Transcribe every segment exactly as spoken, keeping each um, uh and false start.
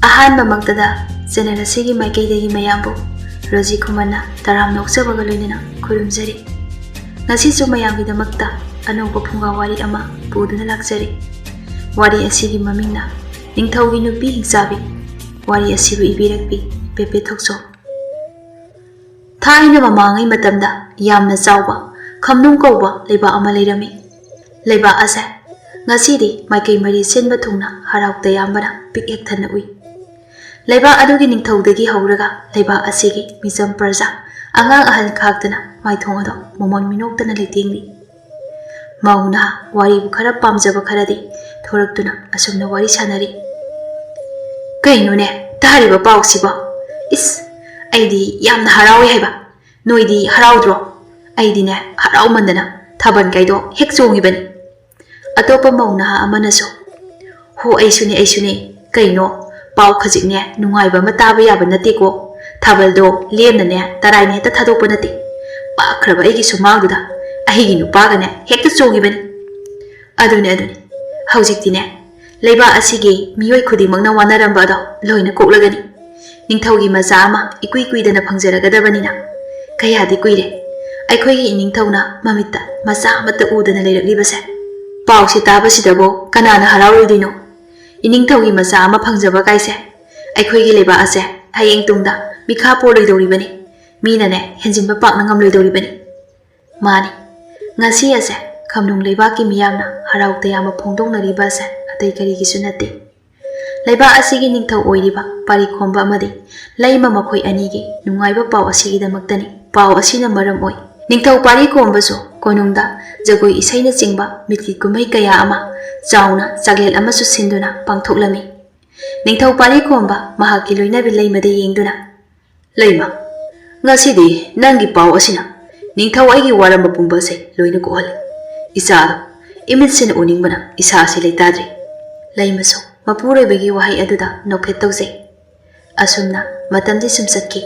ꯑꯍꯥꯟꯕꯃꯛꯇꯗ channel ꯑꯁꯤꯒꯤ ꯃꯥꯏꯀꯩꯗꯒꯤ ꯃꯌꯥꯝꯕꯨ ꯔꯣꯖꯤ ꯈꯨꯃꯟꯅ ꯇꯔꯥꯝꯅ ꯑꯣꯛꯆꯕꯒ ꯂꯣꯏꯅꯅ ꯈꯨꯔꯨꯝꯖꯔꯤ꯫ ꯉꯁꯤꯁꯨ ꯃꯌꯥꯝꯒꯤꯗꯃꯛꯇ ꯑꯅꯧꯕ ꯐꯨꯡꯒꯥ ꯋꯥꯔꯤ ꯑꯃ ꯄꯨꯗꯨꯅ ꯂꯥꯛꯆꯔꯤ꯫ ꯋꯥꯔꯤ ꯑꯁꯤꯒꯤ ꯃꯃꯤꯡꯅ ꯅꯤꯡꯊꯧꯒꯤ ꯅꯨꯄꯤ ꯍꯤꯡꯆꯥꯕꯤ꯫ ꯋꯥꯔꯤ ꯑꯁꯤꯕꯨ ꯏꯕꯤꯔꯛꯄꯤ ꯄꯦꯄꯦ ꯊꯣꯛꯆꯣꯝ꯫ ꯊꯥꯏꯅ ꯃꯃꯥꯡꯉꯩ ꯃꯇꯝꯗ ꯌꯥꯝꯅ ꯆꯥꯎꯕ ꯈꯝꯅꯨꯡ ꯀꯧꯕ ꯂꯩꯕꯥꯛ ꯑꯃ ꯂꯩꯔꯝꯃꯤ꯫ ꯂꯩꯕꯥꯛ ꯑꯁꯦ ꯉꯁꯤꯗꯤ ꯃꯥꯏꯀꯩ ꯃꯔꯤ ꯁꯤꯟꯕ ꯊꯨꯡꯅ ꯍꯔꯥꯎ ꯇꯌꯥꯝꯕꯅ ꯄꯤꯛ ꯍꯦꯛ ꯊꯟꯅ ꯎꯏ꯫ ꯂꯩꯕꯥꯛ ꯑꯗꯨꯒꯤ ꯅꯤꯡꯊꯧꯗꯒꯤ ꯍꯧꯔꯒ ꯂꯩꯕꯥꯛ ꯑꯁꯤꯒꯤ ꯃꯤꯆꯝ ꯄ꯭ꯔꯖꯥ, ꯑꯉꯥꯡ ꯑꯍꯜ ꯈꯥꯛꯇꯅ ꯃꯥꯏꯊꯣꯡ ꯑꯗꯣ ꯃꯃꯣꯟ ꯃꯤꯅꯣꯛꯇꯅ ꯂꯩꯇꯦꯡꯂꯤ꯫ ꯃꯧ ꯅꯍꯥ ꯋꯥꯔꯤꯕꯨ ꯈꯔ ꯄꯥꯝꯖꯕ ꯈꯔꯗꯤ ꯊꯣꯔꯛꯇꯨꯅ ꯑꯁꯨꯝꯅ ꯋꯥꯔꯤ ꯁꯥꯟꯅꯔꯤ꯫ "ꯀꯩꯅꯣꯅꯦ, ꯇꯥꯔꯤꯕ ꯄꯥꯎꯁꯤꯕꯣ? ꯏꯁ, ꯑꯩꯗꯤ ꯌꯥꯝꯅ ꯍꯔꯥꯎꯏ ꯍꯥꯏꯕ꯫ ꯅꯣꯏꯗꯤ ꯍꯔꯥꯎꯗ꯭ꯔꯣ? ꯑꯩꯗꯤꯅꯦ, ꯍꯔꯥꯎꯃꯟꯗꯅ ꯊꯥꯕꯜ ꯀꯥꯏꯗꯣ ꯍꯦꯛ ꯆꯣꯡꯉꯤꯕꯅꯤ꯫" ꯑꯇꯣꯞꯄ ꯃꯧ ꯅꯍꯥ ꯑꯃꯅꯁꯨ, "ꯍꯣ, ꯑꯩꯁꯨꯅꯦ, ꯑꯩꯁꯨꯅꯦ꯫ ꯀꯩꯅꯣ, ꯄꯥꯎ ꯈꯖꯤꯛꯅꯦ ꯅꯨꯡꯉꯥꯏꯕ ꯑꯃ ꯇꯥꯕ ꯌꯥꯕ ꯅꯠꯇꯦꯀꯣ꯫ ꯊꯥꯕꯜꯗꯣ ꯂꯦꯝꯅꯅꯦ ꯇꯔꯥꯏꯅ ꯍꯦꯛꯇ ꯊꯥꯗꯣꯛꯄ ꯅꯠꯇꯦ꯫ ꯄꯥꯛꯈ꯭ꯔꯕ ꯑꯩꯒꯤ ꯁꯨꯃꯥꯡꯗꯨꯗ ꯑꯩꯒꯤ ꯅꯨꯄꯥꯒꯅꯦ ꯍꯦꯛꯇ ꯆꯣꯡꯉꯤꯕꯅꯤ꯫" ꯑꯗꯨꯅꯦ, ꯑꯗꯨꯅꯦ꯫ ꯍꯧꯖꯤꯛꯇꯤꯅꯦ, ꯂꯩꯕꯥꯛ ꯑꯁꯤꯒꯤ ꯃꯤꯑꯣꯏ ꯈꯨꯗꯤꯡꯃꯛꯅ ꯋꯥꯅꯔꯝꯕ ꯑꯗꯣ ꯂꯣꯏꯅ ꯀꯣꯛꯂꯒꯅꯤ꯫ ꯅꯤꯡꯊꯧꯒꯤ ꯃꯆꯥ ꯑꯃ ꯏꯀꯨꯏ ꯀꯨꯏꯗꯅ ꯐꯪꯖꯔꯒꯗꯕꯅꯤꯅ ꯀꯌꯥꯗꯤ ꯀꯨꯏꯔꯦ ꯑꯩꯈꯣꯏꯒꯤ ꯏꯅꯤꯡꯊꯧꯅ ꯃꯃꯤꯠꯇ ꯃꯆꯥ ꯑꯃꯠꯇ ꯎꯗꯅ ꯂꯩꯔꯛꯂꯤꯕꯁꯦ꯫ ꯄꯥꯎꯁꯤ ꯇꯥꯕꯁꯤꯗꯕꯨ ꯀꯅꯥꯅ ꯍꯔꯥꯎꯔꯣꯏꯗꯣꯏꯅꯣ? ꯏꯅꯤꯡꯊꯧꯒꯤ ꯃꯆꯥ ꯑꯃ ꯐꯪꯖꯕ ꯀꯥꯏꯁꯦ ꯑꯩꯈꯣꯏꯒꯤ ꯂꯩꯕꯥꯛ ꯑꯁꯦ ꯍꯌꯦꯡ ꯇꯨꯡꯗ ꯃꯤꯈꯥ ꯄꯣꯜꯂꯣꯏꯗꯧꯔꯤꯕꯅꯤ꯫ ꯃꯤꯅꯅꯦ ꯍꯦꯟꯖꯤꯟꯕ ꯄꯥꯛꯅ ꯉꯝꯂꯣꯏꯗꯧꯔꯤꯕꯅꯤ꯫ ꯃꯥꯅꯤ, ꯉꯁꯤ ꯑꯁꯦ ꯈꯝꯅꯨꯡ ꯂꯩꯕꯥꯛꯀꯤ ꯃꯤꯌꯥꯝꯅ ꯍꯔꯥꯎ ꯇꯌꯥꯝꯕ ꯐꯣꯡꯗꯣꯛꯅꯔꯤꯕ ꯑꯁꯦ ꯑꯇꯩ ꯀꯔꯤꯒꯤꯁꯨ ꯅꯠꯇꯦ꯫ ꯂꯩꯕꯥꯛ ꯑꯁꯤꯒꯤ ꯅꯤꯡꯊꯧ ꯑꯣꯏꯔꯤꯕ ꯄꯥꯔꯤꯈꯣꯝꯕ ꯑꯃꯗꯤ ꯂꯩꯃ ꯃꯈꯣꯏ ꯑꯅꯤꯒꯤ ꯅꯨꯡꯉꯥꯏꯕ ꯄꯥꯎ ꯑꯁꯤꯒꯤꯗꯃꯛꯇꯅꯤ꯫ ꯄꯥꯎ ꯑꯁꯤꯅ ꯃꯔꯝ ꯑꯣꯏ ꯅꯤꯡꯊꯧ ꯄꯥꯔꯤꯈꯣꯝꯕꯁꯨ ꯀꯣꯅꯨꯡꯗ ꯖꯒꯣꯏ ꯏꯁꯩꯅꯆꯤꯡꯕ ꯃꯤꯠꯀꯤ ꯀꯨꯝꯍꯩ ꯀꯌꯥ ꯑꯃ ꯆꯥꯎꯅ ꯆꯥꯛꯂꯦꯟ ꯑꯃꯁꯨ ꯁꯤꯟꯗꯨꯅ ꯄꯥꯡꯊꯣꯛꯂꯝꯃꯤ꯫ ꯅꯤꯡꯊꯧ ꯄꯥꯔꯤꯈꯣꯝꯕ ꯃꯍꯥꯛꯀꯤ ꯂꯣꯏꯅꯕꯤ ꯂꯩꯃꯗ ꯌꯦꯡꯗꯨꯅ, "ꯂꯩꯃ, ꯉꯁꯤꯗꯤ ꯅꯪꯒꯤ ꯄꯥꯎ ꯑꯁꯤꯅ ꯅꯤꯡꯊꯧ ꯑꯩꯒꯤ ꯋꯥꯔꯝꯕ ꯄꯨꯝꯕ ꯑꯁꯦ ꯂꯣꯏꯅ ꯀꯣꯛꯍꯜꯂꯦ꯫ ꯏꯆꯥꯗꯣ ꯏꯃꯤꯠꯁꯤꯅ ꯎꯅꯤꯡꯕꯅ ꯏꯁꯥ ꯑꯁꯤ ꯂꯩꯇꯥꯗ꯭ꯔꯦ꯫" ꯂꯩꯃꯁꯨ ꯃꯄꯨꯔꯣꯏꯕꯒꯤ ꯋꯥꯍꯩ ꯑꯗꯨꯗ ꯅꯣꯛꯐꯦꯠ ꯇꯧꯖꯩ꯫ ꯑꯁꯨꯝꯅ ꯃꯇꯝꯗꯤ ꯁꯨꯝ ꯆꯠꯈꯤ꯫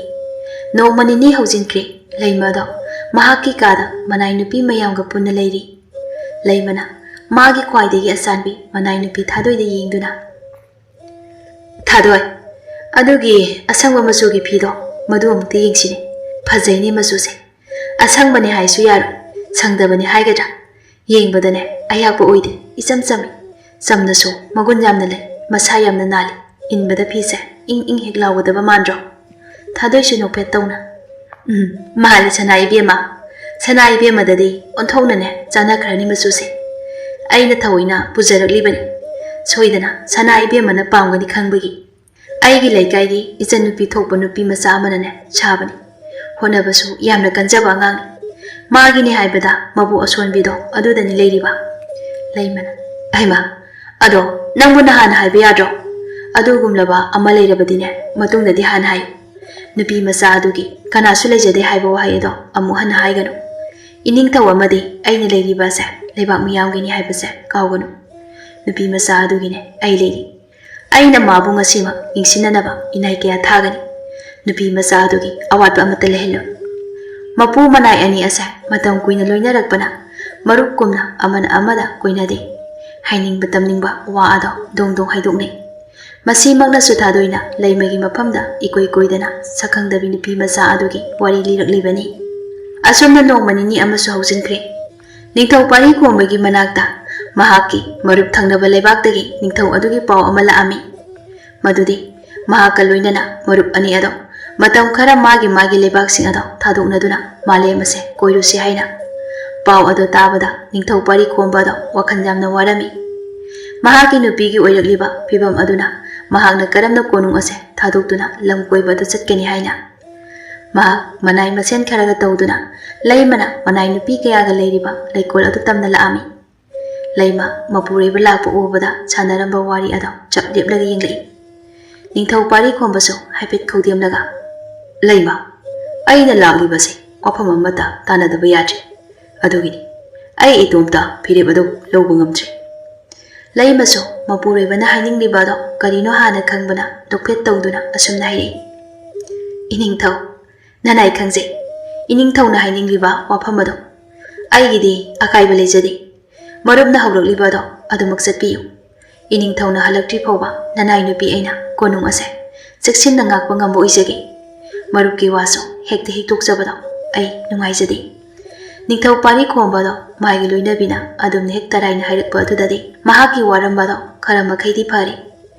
ꯅꯣꯡꯃ ꯅꯤꯅꯤ ꯍꯧꯖꯤꯟꯈ꯭ꯔꯦ꯫ ꯂꯩꯃꯗꯣ ꯃꯍꯥꯛꯀꯤ ꯀꯥꯗ ꯃꯅꯥꯏ ꯅꯨꯄꯤ ꯃꯌꯥꯝꯒ ꯄꯨꯟꯅ ꯂꯩꯔꯤ꯫ ꯂꯩꯃꯅ ꯃꯥꯒꯤ ꯈ꯭ꯋꯥꯏꯗꯒꯤ ꯑꯆꯥꯟꯕꯤ ꯃꯅꯥꯏ ꯅꯨꯄꯤ ꯊꯥꯗꯣꯏꯗ ꯌꯦꯡꯗꯨꯅ, "ꯊꯥꯗꯣꯏ, ꯑꯗꯨꯒꯤ ꯑꯁꯪꯕ ꯃꯆꯨꯒꯤ ꯐꯤꯗꯣ, ꯃꯗꯨ ꯑꯃꯨꯛꯇ ꯌꯦꯡꯁꯤꯅꯦ꯫ ꯐꯖꯩꯅꯦ ꯃꯆꯨꯁꯦ꯫ ꯑꯁꯪꯕꯅꯦ ꯍꯥꯏꯁꯨ ꯌꯥꯔꯣꯏ, ꯁꯪꯗꯕꯅꯦ ꯍꯥꯏꯒꯗ꯭ꯔꯥ? ꯌꯦꯡꯕꯗꯅꯦ ꯑꯌꯥꯛꯄ ꯑꯣꯏꯗꯦ, ꯏꯆꯝ ꯆꯝꯃꯤ꯫ ꯆꯝꯅꯁꯨ ꯃꯒꯨꯟ ꯌꯥꯝꯅ ꯂꯩ, ꯃꯁꯥ ꯌꯥꯝꯅ ꯅꯥꯜꯂꯤ꯫ ꯏꯟꯕꯗ ꯐꯤꯁꯦ ꯏꯪ ꯏꯪ ꯍꯦꯛ ꯂꯥꯎꯒꯗꯕ ꯃꯥꯟꯗ꯭ꯔꯣ?" ꯊꯥꯗꯣꯏꯁꯨ ꯅꯣꯛꯐꯦꯠ ꯇꯧꯅ, "ꯎꯝ, ꯃꯥꯜꯂꯤ ꯁꯅꯥ ꯏꯕꯦꯝꯃ꯫ ꯁꯅꯥ ꯏꯕꯦꯝꯃꯗꯗꯤ ꯑꯣꯟꯊꯣꯛꯅꯅꯦ ꯆꯥꯟꯅꯈ꯭ꯔꯅꯤ ꯃꯆꯨꯁꯦ꯫ ꯑꯩꯅ ꯊꯑꯣꯏꯅ ꯄꯨꯖꯔꯛꯂꯤꯕꯅꯤ꯫ ꯁꯣꯏꯗꯅ ꯁꯅꯥ ꯏꯕꯦꯝꯃꯅ ꯄꯥꯝꯒꯅꯤ ꯈꯪꯕꯒꯤ꯫ ꯑꯩꯒꯤ ꯂꯩꯀꯥꯏꯒꯤ ꯏꯆꯟꯅꯨꯄꯤ ꯊꯣꯛꯄ ꯅꯨꯄꯤ ꯃꯆꯥ ꯑꯃꯅꯅꯦ ꯁꯥꯕꯅꯤ꯫ ꯍꯣꯠꯅꯕꯁꯨ ꯌꯥꯝꯅ ꯀꯟꯖꯕ ꯑꯉꯥꯡꯅꯤ꯫ ꯃꯥꯒꯤꯅꯦ ꯍꯥꯏꯕꯗ ꯃꯕꯨ ꯑꯁꯣꯟꯕꯤꯗꯣ ꯑꯗꯨꯗꯅꯤ ꯂꯩꯔꯤꯕ꯫" ꯂꯩꯃꯅ, "ꯍꯩꯃꯥ, ꯑꯗꯣ ꯅꯪꯕꯨ ꯅꯍꯥꯟ ꯍꯥꯏꯕ ꯌꯥꯗ꯭ꯔꯣ? ꯑꯗꯨꯒꯨꯝꯂꯕ ꯑꯃ ꯂꯩꯔꯕꯗꯤꯅꯦ, ꯃꯇꯨꯡꯗꯗꯤ ꯍꯥꯟꯅ ꯍꯥꯏꯌꯨ꯫ ꯅꯨꯄꯤ ꯃꯆꯥ ꯑꯗꯨꯒꯤ ꯀꯅꯥꯁꯨ ꯂꯩꯖꯗꯦ ꯍꯥꯏꯕ ꯋꯥꯍꯩ ꯑꯗꯣ ꯑꯃꯨꯛ ꯍꯟꯅ ꯍꯥꯏꯒꯅꯨ꯫ ꯏꯅꯤꯡꯊꯧ ꯑꯃꯗꯤ ꯑꯩꯅ ꯂꯩꯔꯤꯕ ꯑꯁꯦ ꯂꯩꯕꯥꯛ ꯃꯤꯌꯥꯝꯒꯤꯅꯤ ꯍꯥꯏꯕꯁꯦ ꯀꯥꯎꯒꯅꯨ꯫ ꯅꯨꯄꯤ ꯃꯆꯥ ꯑꯗꯨꯒꯤꯅꯦ ꯑꯩ ꯂꯩꯔꯤ꯫ ꯑꯩꯅ ꯃꯥꯕꯨ ꯉꯁꯤꯃꯛ ꯌꯦꯡꯁꯤꯟꯅꯅꯕ ꯏꯅꯥꯏ ꯀꯌꯥ ꯊꯥꯒꯅꯤ꯫ ꯅꯨꯄꯤ ꯃꯆꯥ ꯑꯗꯨꯒꯤ ꯑꯋꯥꯠꯄ ꯑꯃꯠꯇ ꯂꯩꯍꯜꯂꯣꯏ꯫ ꯃꯄꯨ ꯃꯅꯥꯏ ꯑꯅꯤ ꯑꯁꯦ ꯃꯇꯝ ꯀꯨꯏꯅ ꯂꯣꯏꯅꯔꯛꯄꯅ ꯃꯔꯨꯞꯀꯨꯝꯅ ꯑꯃꯅ ꯑꯃꯗ ꯀꯣꯏꯅꯗꯦ꯫ ꯍꯥꯏꯅꯤꯡꯕ ꯇꯝꯅꯤꯡꯕ ꯋꯥ ꯑꯗꯣ ꯗꯣꯡ ꯗꯣꯡ ꯍꯥꯏꯗꯣꯛꯅꯩ꯫ ꯃꯁꯤꯃꯛꯅꯁꯨ ꯊꯥꯗꯣꯏꯅ ꯂꯩꯃꯒꯤ ꯃꯐꯝꯗ ꯏꯀꯣꯏ ꯀꯣꯏꯗꯅ ꯁꯛꯈꯪꯗꯕꯤ ꯅꯨꯄꯤ ꯃꯆꯥ ꯑꯗꯨꯒꯤ ꯋꯥꯔꯤ ꯂꯤꯔꯛꯂꯤꯕꯅꯤ꯫ ꯑꯁꯨꯝꯅ ꯅꯣꯡꯃ ꯅꯤꯅꯤ ꯑꯃꯁꯨ ꯍꯧꯖꯤꯟꯈ꯭ꯔꯦ꯫ ꯅꯤꯡꯊꯧ ꯄꯥꯔꯤ ꯈꯣꯝꯕꯒꯤ ꯃꯅꯥꯛꯇ ꯃꯍꯥꯛꯀꯤ ꯃꯔꯨꯞ ꯊꯪꯅꯕ ꯂꯩꯕꯥꯛꯇꯒꯤ ꯅꯤꯡꯊꯧ ꯑꯗꯨꯒꯤ ꯄꯥꯎ ꯑꯃ ꯂꯥꯛꯑꯝꯃꯤ꯫ ꯃꯗꯨꯗꯤ ꯃꯍꯥꯛꯀ ꯂꯣꯏꯅꯅ ꯃꯔꯨꯞ ꯑꯅꯤ ꯑꯗꯣ ꯃꯇꯝ ꯈꯔ ꯃꯥꯒꯤ ꯃꯥꯒꯤ ꯂꯩꯕꯥꯛꯁꯤꯡ ꯑꯗꯣ ꯊꯥꯗꯣꯛꯅꯗꯨꯅ ꯃꯥꯂꯦꯝ ꯑꯁꯦ ꯀꯣꯏꯔꯨꯁꯤ ꯍꯥꯏꯅ꯫ ꯄꯥꯎ ꯑꯗꯨ ꯇꯥꯕꯗ ꯅꯤꯡꯊꯧ ꯄꯥꯔꯤ ꯈꯣꯝꯕ ꯑꯗꯣ ꯋꯥꯈꯜ ꯌꯥꯝꯅ ꯋꯥꯔꯝꯃꯤ꯫ ꯃꯍꯥꯛꯀꯤ ꯅꯨꯄꯤꯒꯤ ꯑꯣꯏꯔꯛꯂꯤꯕ ꯐꯤꯕꯝ ꯑꯗꯨꯅ ꯃꯍꯥꯛꯅ ꯀꯔꯝꯅ ꯀꯣꯅꯨꯡ ꯑꯁꯦ ꯊꯥꯗꯣꯛꯇꯨꯅ ꯂꯝ ꯀꯣꯏꯕ ꯑꯗꯨ ꯆꯠꯀꯅꯤ ꯍꯥꯏꯅ꯫ ꯃꯍꯥꯛ ꯃꯅꯥꯏ ꯃꯁꯦꯟ ꯈꯔꯒ ꯇꯧꯗꯨꯅ ꯂꯩꯃꯅ ꯃꯅꯥꯏ ꯅꯨꯄꯤ ꯀꯌꯥꯒ ꯂꯩꯔꯤꯕ ꯂꯩꯀꯣꯜ ꯑꯗꯨ ꯇꯝꯅ ꯂꯥꯛꯑꯝꯃꯤ꯫ ꯂꯩꯃ ꯃꯄꯨꯔꯣꯏꯕ ꯂꯥꯛꯄ ꯎꯕꯗ ꯁꯥꯟꯅꯔꯝꯕ ꯋꯥꯔꯤ ꯑꯗꯣ ꯆꯞ ꯂꯦꯞꯂꯒ ꯌꯦꯡꯂꯛꯏ꯫ ꯅꯤꯡꯊꯧ ꯄꯥꯔꯤ ꯈꯣꯝꯕꯁꯨ ꯍꯥꯏꯐꯦꯠ ꯈꯧꯗꯦꯝꯂꯒ, "ꯂꯩꯃ, ꯑꯩꯅ ꯂꯥꯛꯂꯤꯕꯁꯦ ꯋꯥꯐꯝ ꯑꯃꯠꯇ ꯇꯥꯟꯅꯗꯕ ꯌꯥꯗ꯭ꯔꯦ꯫ ꯑꯗꯨꯒꯤꯅꯤ ꯑꯩ ꯏꯇꯣꯝꯇ ꯐꯤꯔꯦꯞ ꯑꯗꯨ ꯂꯧꯕ ꯉꯝꯗ꯭ꯔꯦ꯫" ꯂꯩꯃꯁꯨ ꯃꯄꯨꯔꯣꯏꯕꯅ ꯍꯥꯏꯅꯤꯡꯂꯤꯕ ꯑꯗꯣ ꯀꯔꯤꯅꯣ ꯍꯥꯟꯅ ꯈꯪꯕꯅ ꯅꯣꯛꯐꯦꯠ ꯇꯧꯗꯨꯅ ꯑꯁꯨꯝꯅ ꯍꯥꯏꯔꯛꯏ, "ꯏꯅꯤꯡꯊꯧ, ꯅꯅꯥꯏ ꯈꯪꯖꯩ꯫ ꯏꯅꯤꯡꯊꯧꯅ ꯍꯥꯏꯅꯤꯡꯂꯤꯕ ꯋꯥꯐꯝ ꯑꯗꯣ ꯑꯩꯒꯤꯗꯤ ꯑꯀꯥꯏꯕ ꯂꯩꯖꯗꯦ꯫ ꯃꯔꯨꯞꯅ ꯍꯧꯔꯛꯂꯤꯕ ꯑꯗꯣ ꯑꯗꯨꯃꯛ ꯆꯠꯄꯤꯌꯨ꯫ ꯏꯅꯤꯡꯊꯧꯅ ꯍꯜꯂꯛꯇ꯭ꯔꯤ ꯐꯥꯎꯕ ꯅꯅꯥꯏ ꯅꯨꯄꯤ ꯑꯩꯅ ꯀꯣꯅꯨꯡ ꯑꯁꯦ ꯆꯦꯛꯁꯤꯟꯅ ꯉꯥꯛꯄ ꯉꯝꯕ ꯑꯣꯏꯖꯒꯦ꯫ ꯃꯔꯨꯞꯀꯤ ꯋꯥꯁꯨ ꯍꯦꯛꯇ ꯍꯤꯛꯇꯣꯛꯆꯕꯗꯣ ꯑꯩ ꯅꯨꯡꯉꯥꯏꯖꯗꯦ꯫ ꯅꯤꯡꯊꯧ ꯄꯥꯔꯤ ꯈꯣꯝꯕꯗꯣ ꯃꯥꯒꯤ ꯂꯣꯏꯅꯕꯤꯅ ꯑꯗꯨꯝꯅ ꯍꯦꯛ ꯇꯔꯥꯏꯅ ꯍꯥꯏꯔꯛꯄ ꯑꯗꯨꯗꯗꯤ ꯃꯍꯥꯛꯀꯤ ꯋꯥꯔꯝꯕꯗꯣ ꯈꯔ ꯃꯈꯩꯗꯤ ꯐꯔꯦ꯫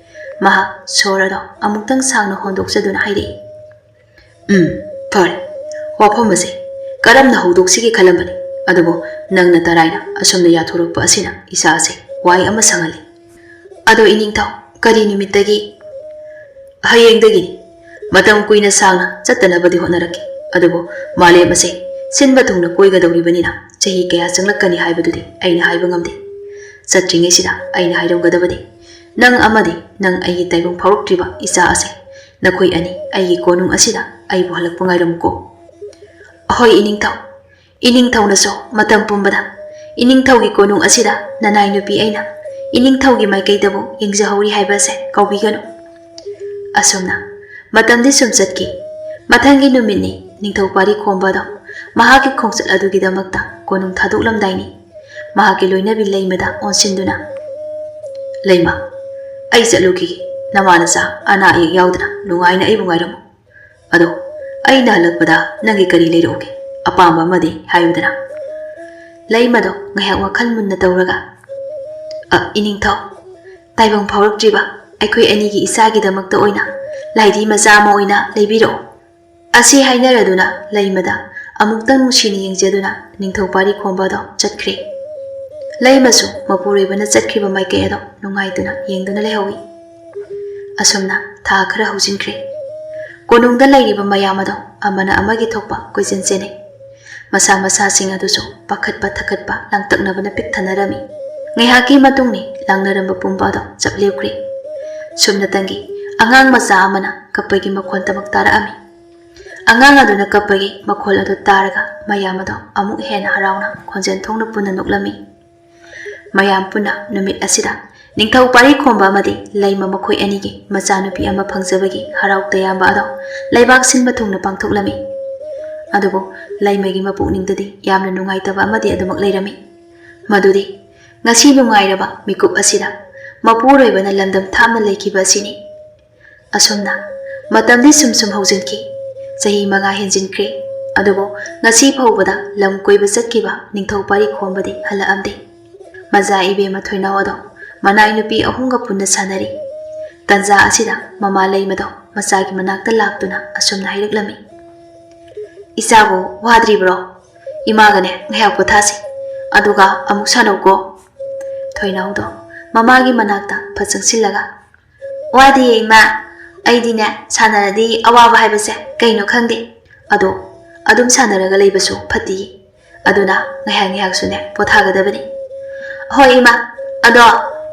ꯃꯍꯥꯛ ꯁꯣꯔ ꯑꯗꯣ ꯑꯃꯨꯛꯇꯪ ꯁꯥꯡꯅ ꯍꯣꯟꯗꯣꯛꯆꯗꯨꯅ ꯍꯥꯏꯔꯛꯏ, "ꯎꯝ, ꯐꯔꯦ꯫ ꯋꯥꯐꯝ ꯑꯁꯦ ꯀꯔꯝꯅ ꯍꯧꯗꯣꯛꯁꯤꯒꯦ ꯈꯜꯂꯝꯕꯅꯤ, ꯑꯗꯨꯕꯨ ꯅꯪꯅ ꯇꯔꯥꯏꯅ ꯑꯁꯨꯝꯅ ꯌꯥꯊꯣꯔꯛꯄ ꯑꯁꯤꯅ ꯏꯁꯥ ꯑꯁꯦ ꯋꯥꯏ ꯑꯃ ꯁꯪꯍꯜꯂꯤ꯫ ꯑꯗꯣ ꯏꯅꯤꯡꯊꯧ, ꯀꯔꯤ ꯅꯨꯃꯤꯠꯇꯒꯤ?" "ꯍꯌꯦꯡꯗꯒꯤꯅꯤ꯫ ꯃꯇꯝ ꯀꯨꯏꯅ ꯁꯥꯡꯅ ꯆꯠꯇꯅꯕꯗꯤ ꯍꯣꯠꯅꯔꯛꯀꯦ, ꯑꯗꯨꯕꯨ ꯃꯥꯂꯦꯝ ꯑꯁꯦ ꯁꯤꯟꯕ ꯊꯨꯡꯅ ꯀꯣꯏꯒꯗꯧꯔꯤꯕꯅꯤꯅ ꯆꯍꯤ ꯀꯌꯥ ꯆꯪꯂꯛꯀꯅꯤ ꯍꯥꯏꯕꯗꯨꯗꯤ ꯑꯩꯅ ꯍꯥꯏꯕ ꯉꯝꯗꯦ꯫ ꯆꯠꯇ꯭ꯔꯤꯉꯩꯁꯤꯗ ꯑꯩꯅ ꯍꯥꯏꯔꯝꯒꯗꯕꯗꯤ, ꯅꯪ ꯑꯃꯗꯤ ꯅꯪ ꯑꯩꯒꯤ ꯇꯥꯏꯕꯪ ꯐꯥꯎꯔꯛꯇ꯭ꯔꯤꯕ ꯏꯆꯥ ꯑꯁꯦ, ꯅꯈꯣꯏ ꯑꯅꯤ ꯑꯩꯒꯤ ꯀꯣꯅꯨꯡ ꯑꯁꯤꯗ ꯑꯩꯕꯨ ꯍꯜꯂꯛꯄ ꯉꯥꯏꯔꯝꯃꯨꯀꯣ꯫" "ꯍꯣꯏ ꯏꯅꯤꯡꯊꯧ꯫ ꯏꯅꯤꯡꯊꯧꯅꯁꯨ ꯃꯇꯝ ꯄꯨꯝꯕꯗ ꯏꯅꯤꯡꯊꯧꯒꯤ ꯀꯣꯅꯨꯡ ꯑꯁꯤꯗ ꯅꯅꯥꯏ ꯅꯨꯄꯤ ꯑꯩꯅ ꯏꯅꯤꯡꯊꯧꯒꯤ ꯃꯥꯏꯀꯩꯗꯕꯨ ꯌꯦꯡꯖꯍꯧꯔꯤ ꯍꯥꯏꯕ ꯑꯁꯦ ꯀꯥꯎꯕꯤꯒꯅꯨ꯫" ꯑꯁꯨꯝꯅ ꯃꯇꯝꯗꯤ ꯁꯨꯝ ꯆꯠꯈꯤ꯫ ꯃꯊꯪꯒꯤ ꯅꯨꯃꯤꯠꯅꯤ ꯅꯤꯡꯊꯧ ꯄꯥꯔꯤ ꯈꯣꯝꯕ ꯑꯗꯣ ꯃꯍꯥꯛꯀꯤ ꯈꯣꯡꯆꯠ ꯑꯗꯨꯒꯤꯗꯃꯛꯇ ꯀꯣꯅꯨꯡ ꯊꯥꯗꯣꯛꯂꯝꯗꯥꯏꯅꯤ꯫ ꯃꯍꯥꯛꯀꯤ ꯂꯣꯏꯅꯕꯤ ꯂꯩꯃꯗ ꯑꯣꯟꯁꯤꯟꯗꯨꯅ, "ꯂꯩꯃ, ꯑꯩ ꯆꯠꯂꯨꯈꯤꯒꯦ꯫ ꯅꯃꯥ ꯅꯆꯥ ꯑꯅꯥ ꯑꯌꯦꯛ ꯌꯥꯎꯗꯅ ꯅꯨꯡꯉꯥꯏꯅ ꯑꯩꯕꯨ ꯉꯥꯏꯔꯝꯃꯨ꯫ ꯑꯗꯣ ꯑꯩꯅ ꯍꯜꯂꯛꯄꯗ ꯅꯪꯒꯤ ꯀꯔꯤ ꯂꯩꯔꯛꯎꯒꯦ? ꯑꯄꯥꯝꯕ ꯑꯃꯗꯤ ꯍꯥꯏꯌꯨꯗꯅ꯫" ꯂꯩꯃꯗꯣ ꯉꯥꯏꯍꯥꯛ ꯋꯥꯈꯜ ꯃꯨꯟꯅ ꯇꯧꯔꯒ, "ꯑ, ꯏꯅꯤꯡꯊꯧ, ꯇꯥꯏꯕꯪ ꯐꯥꯎꯔꯛꯇ꯭ꯔꯤꯕ ꯑꯩꯈꯣꯏ ꯑꯅꯤꯒꯤ ꯏꯆꯥꯒꯤꯗꯃꯛꯇ ꯑꯣꯏꯅ ꯂꯥꯏꯙꯤ ꯃꯆꯥ ꯑꯃ ꯑꯣꯏꯅ ꯂꯩꯕꯤꯔꯛꯑꯣ꯫" ꯑꯁꯤ ꯍꯥꯏꯅꯔꯗꯨꯅ ꯂꯩꯃꯗ ꯑꯃꯨꯛꯇꯪ ꯅꯨꯡꯁꯤꯅ ꯌꯦꯡꯖꯗꯨꯅ ꯅꯤꯡꯊꯧ ꯄꯥꯔꯤ ꯈꯣꯝꯕ ꯑꯗꯣ ꯆꯠꯈ꯭ꯔꯦ꯫ ꯂꯩꯃꯁꯨ ꯃꯄꯨꯔꯣꯏꯕꯅ ꯆꯠꯈ꯭ꯔꯤꯕ ꯃꯥꯏꯀꯩ ꯑꯗꯣ ꯅꯨꯡꯉꯥꯏꯇꯅ ꯌꯦꯡꯗꯨꯅ ꯂꯩꯍꯧꯏ꯫ ꯑꯁꯨꯝꯅ ꯊꯥ ꯈꯔ ꯍꯧꯖꯤꯟꯈ꯭ꯔꯦ꯫ ꯀꯣꯅꯨꯡꯗ ꯂꯩꯔꯤꯕ ꯃꯌꯥꯝ ꯑꯗꯣ ꯑꯃꯅ ꯑꯃꯒꯤ ꯊꯣꯛꯄ ꯀꯣꯏꯆꯦꯟ ꯆꯦꯟꯅꯩ꯫ ꯃꯁꯥ ꯃꯁꯥꯁꯤꯡ ꯑꯗꯨꯁꯨ ꯄꯥꯈꯠꯄ ꯊꯛꯀꯠꯄ ꯂꯥꯡꯇꯛꯅꯕꯅ ꯄꯤꯛ ꯊꯟꯅꯔꯝꯃꯤ꯫ ꯉꯥꯏꯍꯥꯛꯀꯤ ꯃꯇꯨꯡꯅꯤ ꯂꯥꯡꯅꯔꯝꯕ ꯄꯨꯝꯕ ꯑꯗꯣ ꯆꯞ ꯂꯦꯞꯈ꯭ꯔꯦ꯫ ꯁꯨꯞꯅꯇꯪꯒꯤ ꯑꯉꯥꯡ ꯃꯆꯥ ꯑꯃꯅ ꯀꯞꯄꯒꯤ ꯃꯈꯣꯟ ꯇꯃꯛ ꯇꯥꯔꯛꯑꯝꯃꯤ꯫ ꯑꯉꯥꯡ ꯑꯗꯨꯅ ꯀꯞꯄꯒꯤ ꯃꯈꯣꯜ ꯑꯗꯨ ꯇꯥꯔꯒ ꯃꯌꯥꯝ ꯑꯗꯣ ꯑꯃꯨꯛ ꯍꯦꯟꯅ ꯍꯔꯥꯎꯅ ꯈꯣꯟꯖꯦꯜ ꯊꯣꯛꯅ ꯄꯨꯟꯅ ꯅꯣꯛꯂꯝꯃꯤ꯫ ꯃꯌꯥꯝ ꯄꯨꯟꯅ ꯅꯨꯃꯤꯠ ꯑꯁꯤꯗ ꯅꯤꯡꯊꯧ ꯄꯥꯔꯤ ꯈꯣꯝꯕ ꯑꯃꯗꯤ ꯂꯩꯃ ꯃꯈꯣꯏ ꯑꯅꯤꯒꯤ ꯃꯆꯥꯅꯨꯄꯤ ꯑꯃ ꯐꯪꯖꯕꯒꯤ ꯍꯔꯥꯎ ꯇꯌꯥꯝꯕ ꯑꯗꯣ ꯂꯩꯕꯥꯛ ꯁꯤꯟꯕ ꯊꯨꯡꯅ ꯄꯥꯡꯊꯣꯛꯂꯝꯃꯤ꯫ ꯑꯗꯨꯕꯨ ꯂꯩꯃꯒꯤ ꯃꯄꯨꯛꯅꯤꯡꯗꯗꯤ ꯌꯥꯝꯅ ꯅꯨꯡꯉꯥꯏꯇꯕ ꯑꯃꯗꯤ ꯑꯗꯨꯃꯛ ꯂꯩꯔꯝꯃꯤ꯫ ꯃꯗꯨꯗꯤ ꯉꯁꯤ ꯅꯨꯡꯉꯥꯏꯔꯕ ꯃꯤꯀꯨꯞ ꯑꯁꯤꯗ ꯃꯄꯨꯔꯣꯏꯕꯅ ꯂꯝꯗꯝ ꯊꯥꯞꯅ ꯂꯩꯈꯤꯕ ꯑꯁꯤꯅꯤ꯫ ꯑꯁꯨꯝꯅ ꯃꯇꯝꯗꯤ ꯁꯨꯝ ꯁꯨꯝ ꯍꯧꯖꯤꯟꯈꯤ꯫ ꯆꯍꯤ ꯃꯉꯥ ꯍꯦꯟꯖꯤꯟꯈ꯭ꯔꯦ꯫ ꯑꯗꯨꯕꯨ ꯉꯁꯤ ꯐꯥꯎꯕꯗ ꯂꯝ ꯀꯣꯏꯕ ꯆꯠꯈꯤꯕ ꯅꯤꯡꯊꯧ ꯄꯥꯔꯤ ꯈꯣꯝꯕꯗꯤ ꯍꯜꯂꯛꯑꯝꯗꯦ꯫ ꯃꯆꯥ ꯏꯕꯦꯝꯃ ꯊꯣꯏꯅꯥꯎ ꯑꯗꯣ ꯃꯅꯥꯏ ꯅꯨꯄꯤ ꯑꯍꯨꯝꯒ ꯄꯨꯟꯅ ꯁꯥꯟꯅꯔꯤ꯫ ꯇꯟꯖꯥ ꯑꯁꯤꯗ ꯃꯃꯥ ꯂꯩꯃꯗꯣ ꯃꯆꯥꯒꯤ ꯃꯅꯥꯛꯇ ꯂꯥꯛꯇꯨꯅ ꯑꯁꯨꯝꯅ ꯍꯥꯏꯔꯛꯂꯝꯃꯤ꯫ "ꯏꯆꯥꯕꯨ ꯋꯥꯗ꯭ꯔꯤꯕ꯭ꯔꯣ? ꯏꯃꯥꯒꯅꯦ ꯉꯥꯏꯍꯥꯛ ꯄꯣꯊꯥꯁꯤ, ꯑꯗꯨꯒ ꯑꯃꯨꯛ ꯁꯥꯟꯅꯧꯀꯣ꯫" ꯊꯣꯏꯅꯥꯎꯗꯣ ꯃꯃꯥꯒꯤ ꯃꯅꯥꯛꯇ ꯐꯠ ꯆꯪꯁꯤꯜꯂꯒ, "ꯋꯥꯗꯤꯌꯦ ꯏꯃꯥ, ꯑꯩꯗꯤꯅꯦ ꯁꯥꯟꯅꯔꯗꯤ ꯑꯋꯥꯕ ꯍꯥꯏꯕꯁꯦ ꯀꯩꯅꯣ ꯈꯪꯗꯦ꯫ ꯑꯗꯣ ꯑꯗꯨꯝ ꯁꯥꯟꯅꯔꯒ ꯂꯩꯕꯁꯨ ꯐꯠꯇꯤꯌꯦ꯫ ꯑꯗꯨꯅ ꯉꯥꯏꯍꯥꯛ ꯉꯥꯏꯍꯥꯛꯁꯨꯅꯦ ꯄꯣꯊꯥꯒꯗꯕꯅꯤ꯫" "ꯍꯣꯏ ꯏꯃꯥ, ꯑꯗꯣ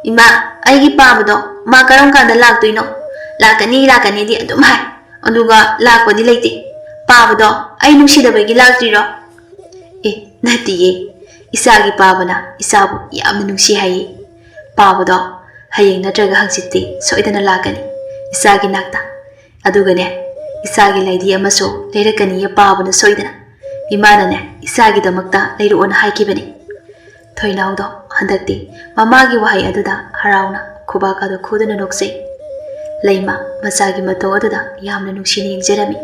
ꯏꯃꯥ, ꯑꯩꯒꯤ ꯄꯥꯕꯗꯣ ꯃꯥ ꯀꯔꯝ ꯀꯥꯟꯗ ꯂꯥꯛꯇꯣꯏꯅꯣ? ꯂꯥꯛꯀꯅꯤ ꯂꯥꯛꯀꯅꯤꯗꯤ ꯑꯗꯨꯝ ꯍꯥꯏ, ꯑꯗꯨꯒ ꯂꯥꯛꯄꯗꯤ ꯂꯩꯇꯦ꯫ ꯄꯥꯕꯗꯣ ꯑꯩ ꯅꯨꯡꯁꯤꯗꯕꯒꯤ ꯂꯥꯛꯇ꯭ꯔꯤꯔꯣ?" "ꯑꯦ, ꯅꯠꯇꯤꯌꯦ, ꯏꯆꯥꯒꯤ ꯄꯥꯕꯅ ꯏꯆꯥꯕꯨ ꯌꯥꯝꯅ ꯅꯨꯡꯁꯤ ꯍꯥꯏꯌꯦ꯫ ꯄꯥꯕꯗꯣ ꯍꯌꯦꯡ ꯅꯠꯇ꯭ꯔꯒ ꯍꯪꯆꯤꯠꯇꯤ ꯁꯣꯏꯗꯅ ꯂꯥꯛꯀꯅꯤ ꯏꯆꯥꯒꯤ ꯅꯥꯛꯇ꯫ ꯑꯗꯨꯒꯅꯦ, ꯏꯆꯥꯒꯤ ꯂꯩꯗꯤ ꯑꯃꯁꯨ ꯂꯩꯔꯛꯀꯅꯤꯌꯦ ꯄꯥꯕꯅ ꯁꯣꯏꯗꯅ꯫ ꯏꯃꯥꯅꯅꯦ ꯏꯆꯥꯒꯤꯗꯃꯛꯇ ꯂꯩꯔꯛꯑꯣꯅ ꯍꯥꯏꯈꯤꯕꯅꯤ꯫" ꯊꯣꯏꯅꯥꯎꯗꯣ ꯍꯟꯗꯛꯇꯤ ꯃꯃꯥꯒꯤ ꯋꯥꯍꯩ ꯑꯗꯨꯗ ꯍꯔꯥꯎꯅ ꯈꯨꯕꯥꯛ ꯑꯗꯨ ꯈꯨꯗꯨꯅ ꯅꯣꯛꯆꯩ꯫ ꯂꯩꯃ ꯃꯆꯥꯒꯤ ꯃꯇꯧ ꯑꯗꯨꯗ ꯌꯥꯝꯅ ꯅꯨꯡꯁꯤꯅ ꯌꯦꯡꯖꯔꯝꯃꯤ꯫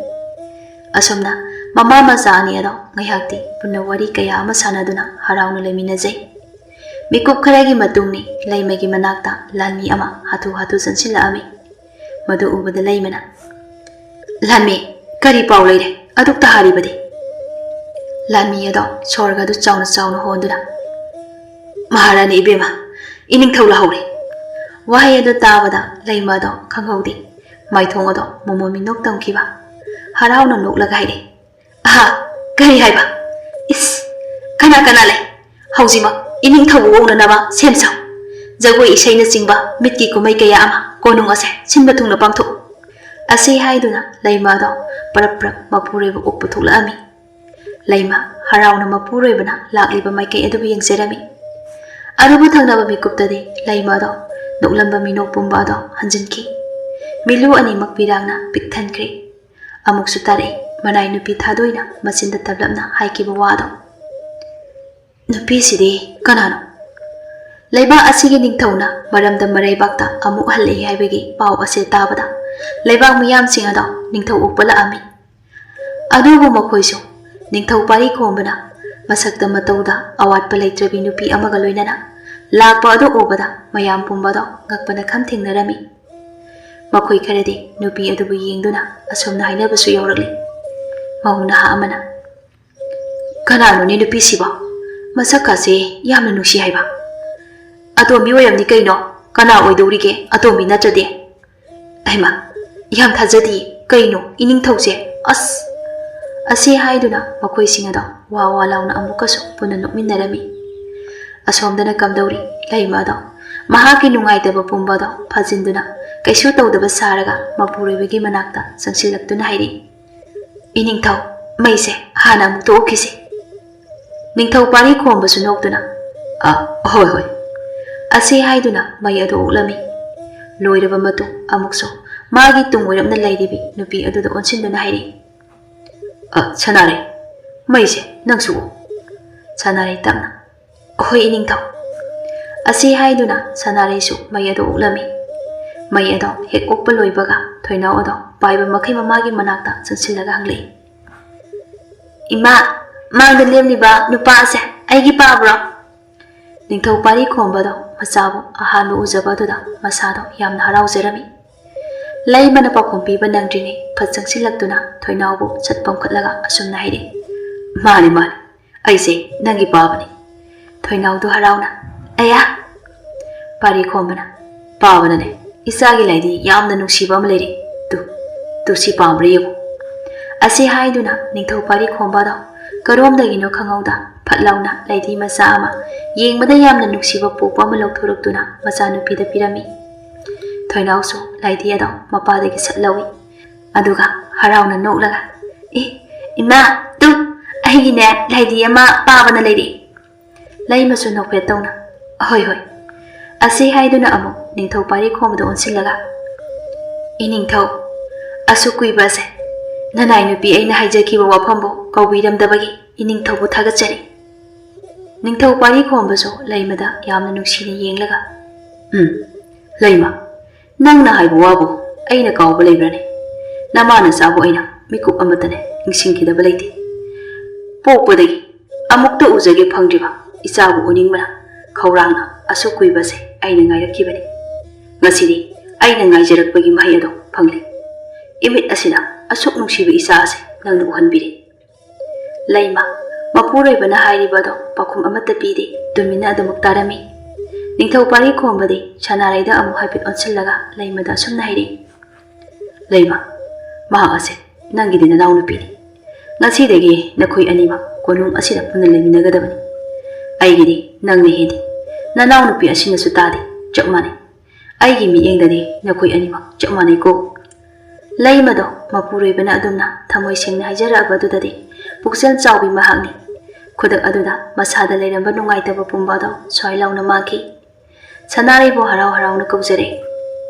ꯑꯁꯨꯝꯅ ꯃꯃꯥ ꯃꯆꯥ ꯑꯅꯤ ꯑꯗꯣ ꯉꯥꯏꯍꯥꯛꯇꯤ ꯄꯨꯟꯅ ꯋꯥꯔꯤ ꯀꯌꯥ ꯑꯃ ꯁꯥꯟꯅꯗꯨꯅ ꯍꯔꯥꯎꯅ ꯂꯩꯃꯤꯟꯅꯖꯩ꯫ ꯃꯤꯀꯨꯞ ꯈꯔꯒꯤ ꯃꯇꯨꯡꯅꯤ ꯂꯩꯃꯒꯤ ꯃꯅꯥꯛꯇ ꯂꯥꯟꯃꯤ ꯑꯃ ꯍꯥꯊꯨ ꯍꯥꯊꯨ ꯆꯪꯁꯤꯜꯂꯛꯑꯝꯃꯤ꯫ ꯃꯗꯨ ꯎꯕꯗ ꯂꯩꯃꯅ, "ꯂꯥꯟꯃꯤ, ꯀꯔꯤ ꯄꯥꯎ ꯂꯩꯔꯦ? ꯑꯗꯨꯛꯇ ꯍꯥꯔꯤꯕꯗꯤ?" ꯂꯥꯟꯃꯤ ꯑꯗꯣ ꯁꯣꯔꯒ ꯑꯗꯨ ꯆꯥꯎꯅ ꯆꯥꯎꯅ ꯍꯣꯟꯗꯨꯅ, "ꯃꯍꯥꯔꯥꯅꯤ ꯏꯕꯦꯝꯃ, ꯏꯅꯤꯡꯊꯧ ꯂꯥꯛꯍꯧꯔꯦ꯫" ꯋꯥꯍꯩ ꯑꯗꯨ ꯇꯥꯕꯗ ꯂꯩꯃ ꯑꯗꯣ ꯈꯪꯍꯧꯗꯦ꯫ ꯃꯥꯏꯊꯣꯡ ꯑꯗꯣ ꯃꯣꯃꯣꯟ ꯃꯤꯅꯣꯛ ꯇꯝꯈꯤꯕ꯫ ꯍꯔꯥꯎꯅ ꯅꯣꯛꯂꯒ ꯍꯥꯏꯔꯦ, "ꯑꯍꯥ, ꯀꯔꯤ ꯍꯥꯏꯕ? ꯏꯁ, ꯀꯅꯥ ꯀꯅꯥ ꯂꯩ? ꯍꯧꯖꯤꯛꯃꯛ ꯏꯅꯤꯡꯊꯧꯕꯨ ꯑꯣꯛꯅꯅꯕ ꯁꯦꯝ ꯁꯥꯎ꯫ ꯖꯒꯣꯏ ꯏꯁꯩꯅꯆꯤꯡꯕ ꯃꯤꯠꯀꯤ ꯀꯨꯝꯍꯩ ꯀꯌꯥ ꯑꯃ ꯀꯣꯅꯨꯡ ꯑꯁꯦ ꯁꯤꯟꯕ ꯊꯨꯡꯅ ꯄꯥꯡꯊꯣꯛꯎ꯫" ꯑꯁꯤ ꯍꯥꯏꯗꯨꯅ ꯂꯩꯃ ꯑꯗꯣ ꯄꯔꯞ ꯄꯔꯞ ꯃꯄꯨꯔꯣꯏꯕ ꯑꯣꯛꯄ ꯊꯣꯛꯂꯛꯑꯝꯃꯤ꯫ ꯂꯩꯃ ꯍꯔꯥꯎꯅ ꯃꯄꯨꯔꯣꯏꯕꯅ ꯂꯥꯛꯂꯤꯕ ꯃꯥꯏꯀꯩ ꯑꯗꯨꯕꯨ ꯌꯦꯡꯖꯔꯝꯃꯤ꯫ ꯑꯗꯨꯕꯨ ꯊꯪꯅꯕ ꯃꯤꯀꯨꯞꯇꯗꯤ ꯂꯩꯃ ꯑꯗꯣ ꯅꯣꯛꯂꯝꯕ ꯃꯤꯅꯣꯛ ꯄꯨꯝꯕ ꯑꯗꯣ ꯍꯟꯖꯤꯟꯈꯤ꯫ ꯃꯤꯂꯨ ꯑꯅꯤꯃꯛ ꯄꯤꯔꯥꯡꯅ ꯄꯤꯛ ꯊꯟꯈ꯭ꯔꯦ꯫ ꯑꯃꯨꯛꯁꯨ ꯇꯥꯔꯛꯏ ꯃꯅꯥꯏ ꯅꯨꯄꯤ ꯊꯥꯗꯣꯏꯅ ꯃꯆꯤꯟꯗ ꯇꯞꯂꯞꯅ ꯍꯥꯏꯈꯤꯕ ꯋꯥꯗꯣ꯫ "ꯅꯨꯄꯤꯁꯤꯗꯤ ꯀꯅꯥꯅꯣ?" ꯂꯩꯕꯥꯛ ꯑꯁꯤꯒꯤ ꯅꯤꯡꯊꯧꯅ ꯃꯔꯝꯗꯝ ꯃꯔꯩꯕꯥꯛꯇ ꯑꯃꯨꯛ ꯍꯜꯂꯛꯏ ꯍꯥꯏꯕꯒꯤ ꯄꯥꯎ ꯑꯁꯦ ꯇꯥꯕꯗ ꯂꯩꯕꯥꯛ ꯃꯤꯌꯥꯝꯁꯤꯡ ꯑꯗꯣ ꯅꯤꯡꯊꯧ ꯑꯣꯛꯄꯂꯛꯑꯝꯃꯤ꯫ ꯑꯗꯨꯕꯨ ꯃꯈꯣꯏꯁꯨ ꯅꯤꯡꯊꯧ ꯄꯥꯔꯤ ꯈꯣꯝꯕꯅ ꯃꯁꯛꯇ ꯃꯇꯧꯗ ꯑꯋꯥꯠꯄ ꯂꯩꯇ꯭ꯔꯕꯤ ꯅꯨꯄꯤ ꯑꯃꯒ ꯂꯣꯏꯅꯅ ꯂꯥꯛꯄ ꯑꯗꯨ ꯎꯕꯗ ꯃꯌꯥꯝ ꯄꯨꯝꯕꯗꯣ ꯉꯛꯄꯅ ꯈꯝ ꯊꯦꯡꯅꯔꯝꯃꯤ꯫ ꯃꯈꯣꯏ ꯈꯔꯗꯤ ꯅꯨꯄꯤ ꯑꯗꯨꯕꯨ ꯌꯦꯡꯗꯨꯅ ꯑꯁꯨꯝꯅ ꯍꯥꯏꯅꯕꯁꯨ ꯌꯥꯎꯔꯛꯂꯤ꯫ ꯃꯧ ꯅꯍꯥ ꯑꯃꯅ, "ꯀꯅꯥꯅꯣꯅꯦ ꯅꯨꯄꯤꯁꯤꯕꯣ? ꯃꯁꯛꯀꯁꯦ ꯌꯥꯝꯅ ꯅꯨꯡꯁꯤ ꯍꯥꯏꯕ꯫ ꯑꯇꯣꯝꯕꯤ ꯑꯣꯏꯔꯝꯅꯤ ꯀꯩꯅꯣ꯫ ꯀꯅꯥ ꯑꯣꯏꯗꯧꯔꯤꯒꯦ ꯑꯇꯣꯝꯕꯤ ꯅꯠꯇ꯭ꯔꯗꯤ? ꯍꯩꯃꯥ, ꯌꯥꯝ ꯊꯥꯖꯗꯤꯌꯦ꯫ ꯀꯩꯅꯣ ꯏꯅꯤꯡꯊꯧꯁꯦ? ꯑꯁ!" ꯑꯁꯤ ꯍꯥꯏꯗꯨꯅ ꯃꯈꯣꯏꯁꯤꯡ ꯑꯗꯣ ꯋꯥ ꯋꯥ ꯂꯥꯎꯅ ꯑꯃꯨꯛꯀꯁꯨ ꯄꯨꯟꯅ ꯅꯣꯛꯃꯤꯟꯅꯔꯝꯃꯤ꯫ ꯑꯁꯣꯝꯗꯅ ꯀꯝꯗꯧꯔꯤ? ꯂꯩꯃ ꯑꯗꯣ ꯃꯍꯥꯛꯀꯤ ꯅꯨꯡꯉꯥꯏꯇꯕ ꯄꯨꯝꯕ ꯑꯗꯣ ꯐꯥꯖꯤꯟꯗꯨꯅ ꯀꯩꯁꯨ ꯇꯧꯗꯕ ꯁꯥꯔꯒ ꯃꯄꯨꯔꯣꯏꯕꯒꯤ ꯃꯅꯥꯛꯇ ꯆꯪꯁꯤꯜꯂꯛꯇꯨꯅ ꯍꯥꯏꯔꯛꯏ, "ꯏꯅꯤꯡꯊꯧ, ꯃꯩꯁꯦ ꯍꯥꯟꯅ ꯑꯃꯨꯛ ꯇꯣꯛꯈꯤꯁꯤ꯫" ꯅꯤꯡꯊꯧ ꯄꯥꯔꯤ ꯈꯣꯝꯕꯁꯨ ꯅꯣꯛꯇꯨꯅ, "ꯑ, ꯍꯣꯏ, ꯍꯣꯏ꯫" ꯑꯁꯤ ꯍꯥꯏꯗꯨꯅ ꯃꯩ ꯑꯗꯨ ꯑꯣꯛꯂꯝꯃꯤ꯫ ꯂꯣꯏꯔꯕ ꯃꯇꯨꯡ ꯑꯃꯨꯛꯁꯨ ꯃꯥꯒꯤ ꯇꯨꯡ ꯑꯣꯏꯔꯞꯅ ꯂꯩꯔꯤꯕꯤ ꯅꯨꯄꯤ ꯑꯗꯨꯗ ꯑꯣꯟꯁꯤꯟꯗꯨꯅ ꯍꯥꯏꯔꯛꯏ, "ꯑ, ꯁꯅꯥꯔꯩ, ꯃꯩꯁꯦ ꯅꯪꯁꯨ ꯑꯣꯛ꯫" ꯁꯅꯥꯔꯩ ꯇꯞꯅ, "ꯍꯣꯏ, ꯏꯅꯤꯡꯊꯧ꯫" ꯑꯁꯤ ꯍꯥꯏꯗꯨꯅ ꯁꯅꯥꯔꯩꯁꯨ ꯃꯩ ꯑꯗꯨ ꯑꯣꯛꯂꯝꯃꯤ꯫ ꯃꯩ ꯑꯗꯣ ꯍꯦꯛ ꯑꯣꯛꯄ ꯂꯣꯏꯕꯒ ꯊꯣꯏꯅꯥꯎ ꯑꯗꯣ ꯄꯥꯏꯕ ꯃꯈꯩ ꯃꯃꯥꯒꯤ ꯃꯅꯥꯛꯇ ꯆꯪꯁꯤꯜꯂꯒ ꯍꯪꯂꯛꯏ, "ꯏꯃꯥ, ꯃꯥꯡꯗ ꯂꯦꯝꯂꯤꯕ ꯅꯨꯄꯥ ꯑꯁꯦ ꯑꯩꯒꯤ ꯄꯥꯕ꯭ꯔꯣ?" ꯅꯤꯡꯊꯧ ꯄꯥꯔꯤ ꯈꯣꯝꯕꯗꯣ ꯃꯆꯥꯕꯨ ꯑꯍꯥꯟꯕ ꯎꯖꯕ ꯑꯗꯨꯗ ꯃꯁꯥꯗꯣ ꯌꯥꯝꯅ ꯍꯔꯥꯎꯖꯔꯝꯃꯤ꯫ ꯂꯩꯃꯅ ꯄꯥꯎꯈꯨꯝ ꯄꯤꯕ ꯅꯪꯗ꯭ꯔꯤꯉꯩ ꯐꯠ ꯆꯪꯁꯤꯜꯂꯛꯇꯨꯅ ꯊꯣꯏꯅꯥꯎꯕꯨ ꯁꯠ ꯄꯝꯈꯠꯂꯒ ꯑꯁꯨꯝꯅ ꯍꯥꯏꯔꯛꯏ, "ꯃꯥꯅꯤ, ꯃꯥꯅꯤ, ꯑꯩꯁꯦ ꯅꯪꯒꯤ ꯄꯥꯕꯅꯤ꯫" ꯊꯣꯏꯅꯥꯎꯗꯨ ꯍꯔꯥꯎꯅ, "ꯑꯌꯥ!" ꯄꯥꯔꯤ ꯈꯣꯝꯕꯅ, "ꯄꯥꯕꯅꯅꯦ, ꯏꯆꯥꯒꯤ ꯂꯥꯏꯗꯤ ꯌꯥꯝꯅ ꯅꯨꯡꯁꯤꯕ ꯑꯃ ꯂꯩꯔꯦ꯫ ꯇꯨ, ꯇꯨ ꯁꯤ ꯄꯥꯝꯕ꯭ꯔꯥ ꯌꯦꯡꯉꯨ꯫" ꯑꯁꯤ ꯍꯥꯏꯗꯨꯅ ꯅꯤꯡꯊꯧ ꯄꯥꯔꯤ ꯈꯣꯝꯕꯗꯣ ꯀꯔꯣꯝꯗꯒꯤꯅꯣ ꯈꯪꯍꯧꯗ ꯐꯠ ꯂꯥꯎꯅ ꯂꯥꯏꯗꯤ ꯃꯆꯥ ꯑꯃ, ꯌꯦꯡꯕꯗ ꯌꯥꯝꯅ ꯅꯨꯡꯁꯤꯕ ꯄꯣꯛꯄ ꯑꯃ ꯂꯧꯊꯣꯔꯛꯇꯨꯅ ꯃꯆꯥꯅꯨꯄꯤꯗ ꯄꯤꯔꯝꯃꯤ꯫ ꯊꯣꯏꯅꯥꯎꯁꯨ ꯂꯥꯏꯗꯤ ꯑꯗꯣ ꯃꯄꯥꯗꯒꯤ ꯁꯠ ꯂꯧꯏ꯫ ꯑꯗꯨꯒ ꯍꯔꯥꯎꯅ ꯅꯣꯛꯂꯒ, "ꯑꯦ, ꯏꯃꯥ, ꯇꯨ, ꯑꯩꯒꯤꯅꯦ ꯂꯥꯏꯗꯤ ꯑꯃ ꯄꯥꯕꯅ ꯂꯩꯔꯛꯏ꯫" ꯂꯩꯃꯁꯨ ꯅꯣꯛꯐꯦꯠ ꯇꯧꯅ, "ꯍꯣꯏ, ꯍꯣꯏ꯫" ꯑꯁꯤ ꯍꯥꯏꯗꯨꯅ ꯑꯃꯨꯛ ꯅꯤꯡꯊꯧ ꯄꯥꯔꯤ ꯈꯣꯝꯕꯗ ꯑꯣꯟꯁꯤꯜꯂꯒ, "ꯏꯅꯤꯡꯊꯧ, ꯑꯁꯨꯛ ꯀꯨꯏꯕ ꯑꯁꯦ ꯅꯅꯥꯏ ꯅꯨꯄꯤ ꯑꯩꯅ ꯍꯥꯏꯖꯈꯤꯕ ꯋꯥꯐꯝꯕꯨ ꯀꯧꯕꯤꯔꯝꯗꯕꯒꯤ ꯏꯅꯤꯡꯊꯧꯕꯨ ꯊꯥꯒꯠꯆꯔꯤ꯫" ꯅꯤꯡꯊꯧ ꯄꯥꯔꯤ ꯈꯣꯝꯕꯁꯨ ꯂꯩꯃꯗ ꯌꯥꯝꯅ ꯅꯨꯡꯁꯤꯅ ꯌꯦꯡꯂꯒ, "ꯎꯝ, ꯂꯩꯃ, ꯅꯪꯅ ꯍꯥꯏꯕ ꯋꯥꯕꯨ ꯑꯩꯅ ꯀꯥꯎꯕ ꯂꯩꯕ꯭ꯔꯥꯅꯦ? ꯅꯃꯥ ꯅꯆꯥꯕꯨ ꯑꯩꯅ ꯃꯤꯀꯨꯞ ꯑꯃꯠꯇꯅꯦ ꯅꯤꯡꯁꯤꯡꯈꯤꯗꯕ ꯂꯩꯇꯦ꯫ ꯄꯣꯛꯄꯗꯒꯤ ꯑꯃꯨꯛꯇ ꯎꯖꯒꯦ ꯐꯪꯗ꯭ꯔꯤꯕ ꯏꯆꯥꯕꯨ ꯎꯅꯤꯡꯕꯅ ꯈꯧꯔꯥꯡꯅ ꯑꯁꯨꯛ ꯀꯨꯏꯕꯁꯦ ꯑꯩꯅ ꯉꯥꯏꯔꯛꯈꯤꯕꯅꯤ꯫ ꯉꯁꯤꯗꯤ ꯑꯩꯅ ꯉꯥꯏꯖꯔꯛꯄꯒꯤ ꯃꯍꯩ ꯑꯗꯣ ꯐꯪꯂꯦ꯫ ꯏꯃꯤꯠ ꯑꯁꯤꯅ ꯑꯁꯨꯛ ꯅꯨꯡꯁꯤꯕ ꯏꯆꯥ ꯑꯁꯦ ꯅꯪꯅ ꯎꯍꯟꯕꯤꯔꯦ꯫" ꯂꯩꯃ, ꯃꯄꯨꯔꯣꯏꯕꯅ ꯍꯥꯏꯔꯤꯕ ꯑꯗꯣ ꯄꯥꯎꯈꯨꯝ ꯑꯃꯠꯇ ꯄꯤꯗꯦ, ꯇꯨꯃꯤꯟꯅ ꯑꯗꯨꯃꯛ ꯇꯥꯔꯝꯃꯤ꯫ ꯅꯤꯡꯊꯧ ꯄꯥꯔꯤ ꯈꯣꯝꯕꯗꯤ ꯁꯅꯥꯔꯩꯗ ꯑꯃꯨꯛ ꯍꯥꯏꯐꯦꯠ ꯑꯣꯟꯁꯤꯜꯂꯒ ꯂꯩꯃꯗ ꯑꯁꯨꯝꯅ ꯍꯥꯏꯔꯛꯏ, "ꯂꯩꯃ, ꯃꯍꯥꯛ ꯑꯁꯦ ꯅꯪꯒꯤꯗꯤ ꯅꯅꯥꯎꯅꯨꯄꯤꯅꯤ꯫ ꯉꯁꯤꯗꯒꯤ ꯅꯈꯣꯏ ꯑꯅꯤꯃꯛ ꯀꯣꯅꯨꯡ ꯑꯁꯤꯗ ꯄꯨꯟꯅ ꯂꯩꯃꯤꯟꯅꯒꯗꯕꯅꯤ꯫ ꯑꯩꯒꯤꯗꯤ ꯅꯪꯅ ꯍꯦꯜꯂꯤ꯫ ꯅꯅꯥꯎꯅꯨꯄꯤ ꯑꯁꯤꯅꯁꯨ ꯇꯥꯗꯦ, ꯆꯞ ꯃꯥꯟꯅꯩ꯫ ꯑꯩꯒꯤ ꯃꯤꯠꯌꯦꯡꯗꯗꯤ ꯅꯈꯣꯏ ꯑꯅꯤꯃꯛ ꯆꯞ ꯃꯥꯟꯅꯩꯀꯣ꯫" ꯂꯩꯃꯗꯣ ꯃꯄꯨꯔꯣꯏꯕꯅ ꯑꯗꯨꯝꯅ ꯊꯃꯣꯏ ꯁꯦꯡꯅ ꯍꯥꯏꯖꯔꯛꯑꯕ ꯑꯗꯨꯗꯗꯤ ꯄꯨꯛꯆꯦꯜ ꯆꯥꯎꯕꯤ ꯃꯍꯥꯛꯅꯤ꯫ ꯈꯨꯗꯛ ꯑꯗꯨꯗ ꯃꯁꯥꯗ ꯂꯩꯔꯝꯕ ꯅꯨꯡꯉꯥꯏꯇꯕ ꯄꯨꯝꯕ ꯑꯗꯣ ꯁ꯭ꯋꯥꯏ ꯂꯥꯎꯅ ꯃꯥꯡꯈꯤ꯫ ꯁꯅꯥꯔꯩꯕꯨ ꯍꯔꯥꯎ ꯍꯔꯥꯎꯅ ꯀꯧꯖꯔꯦ,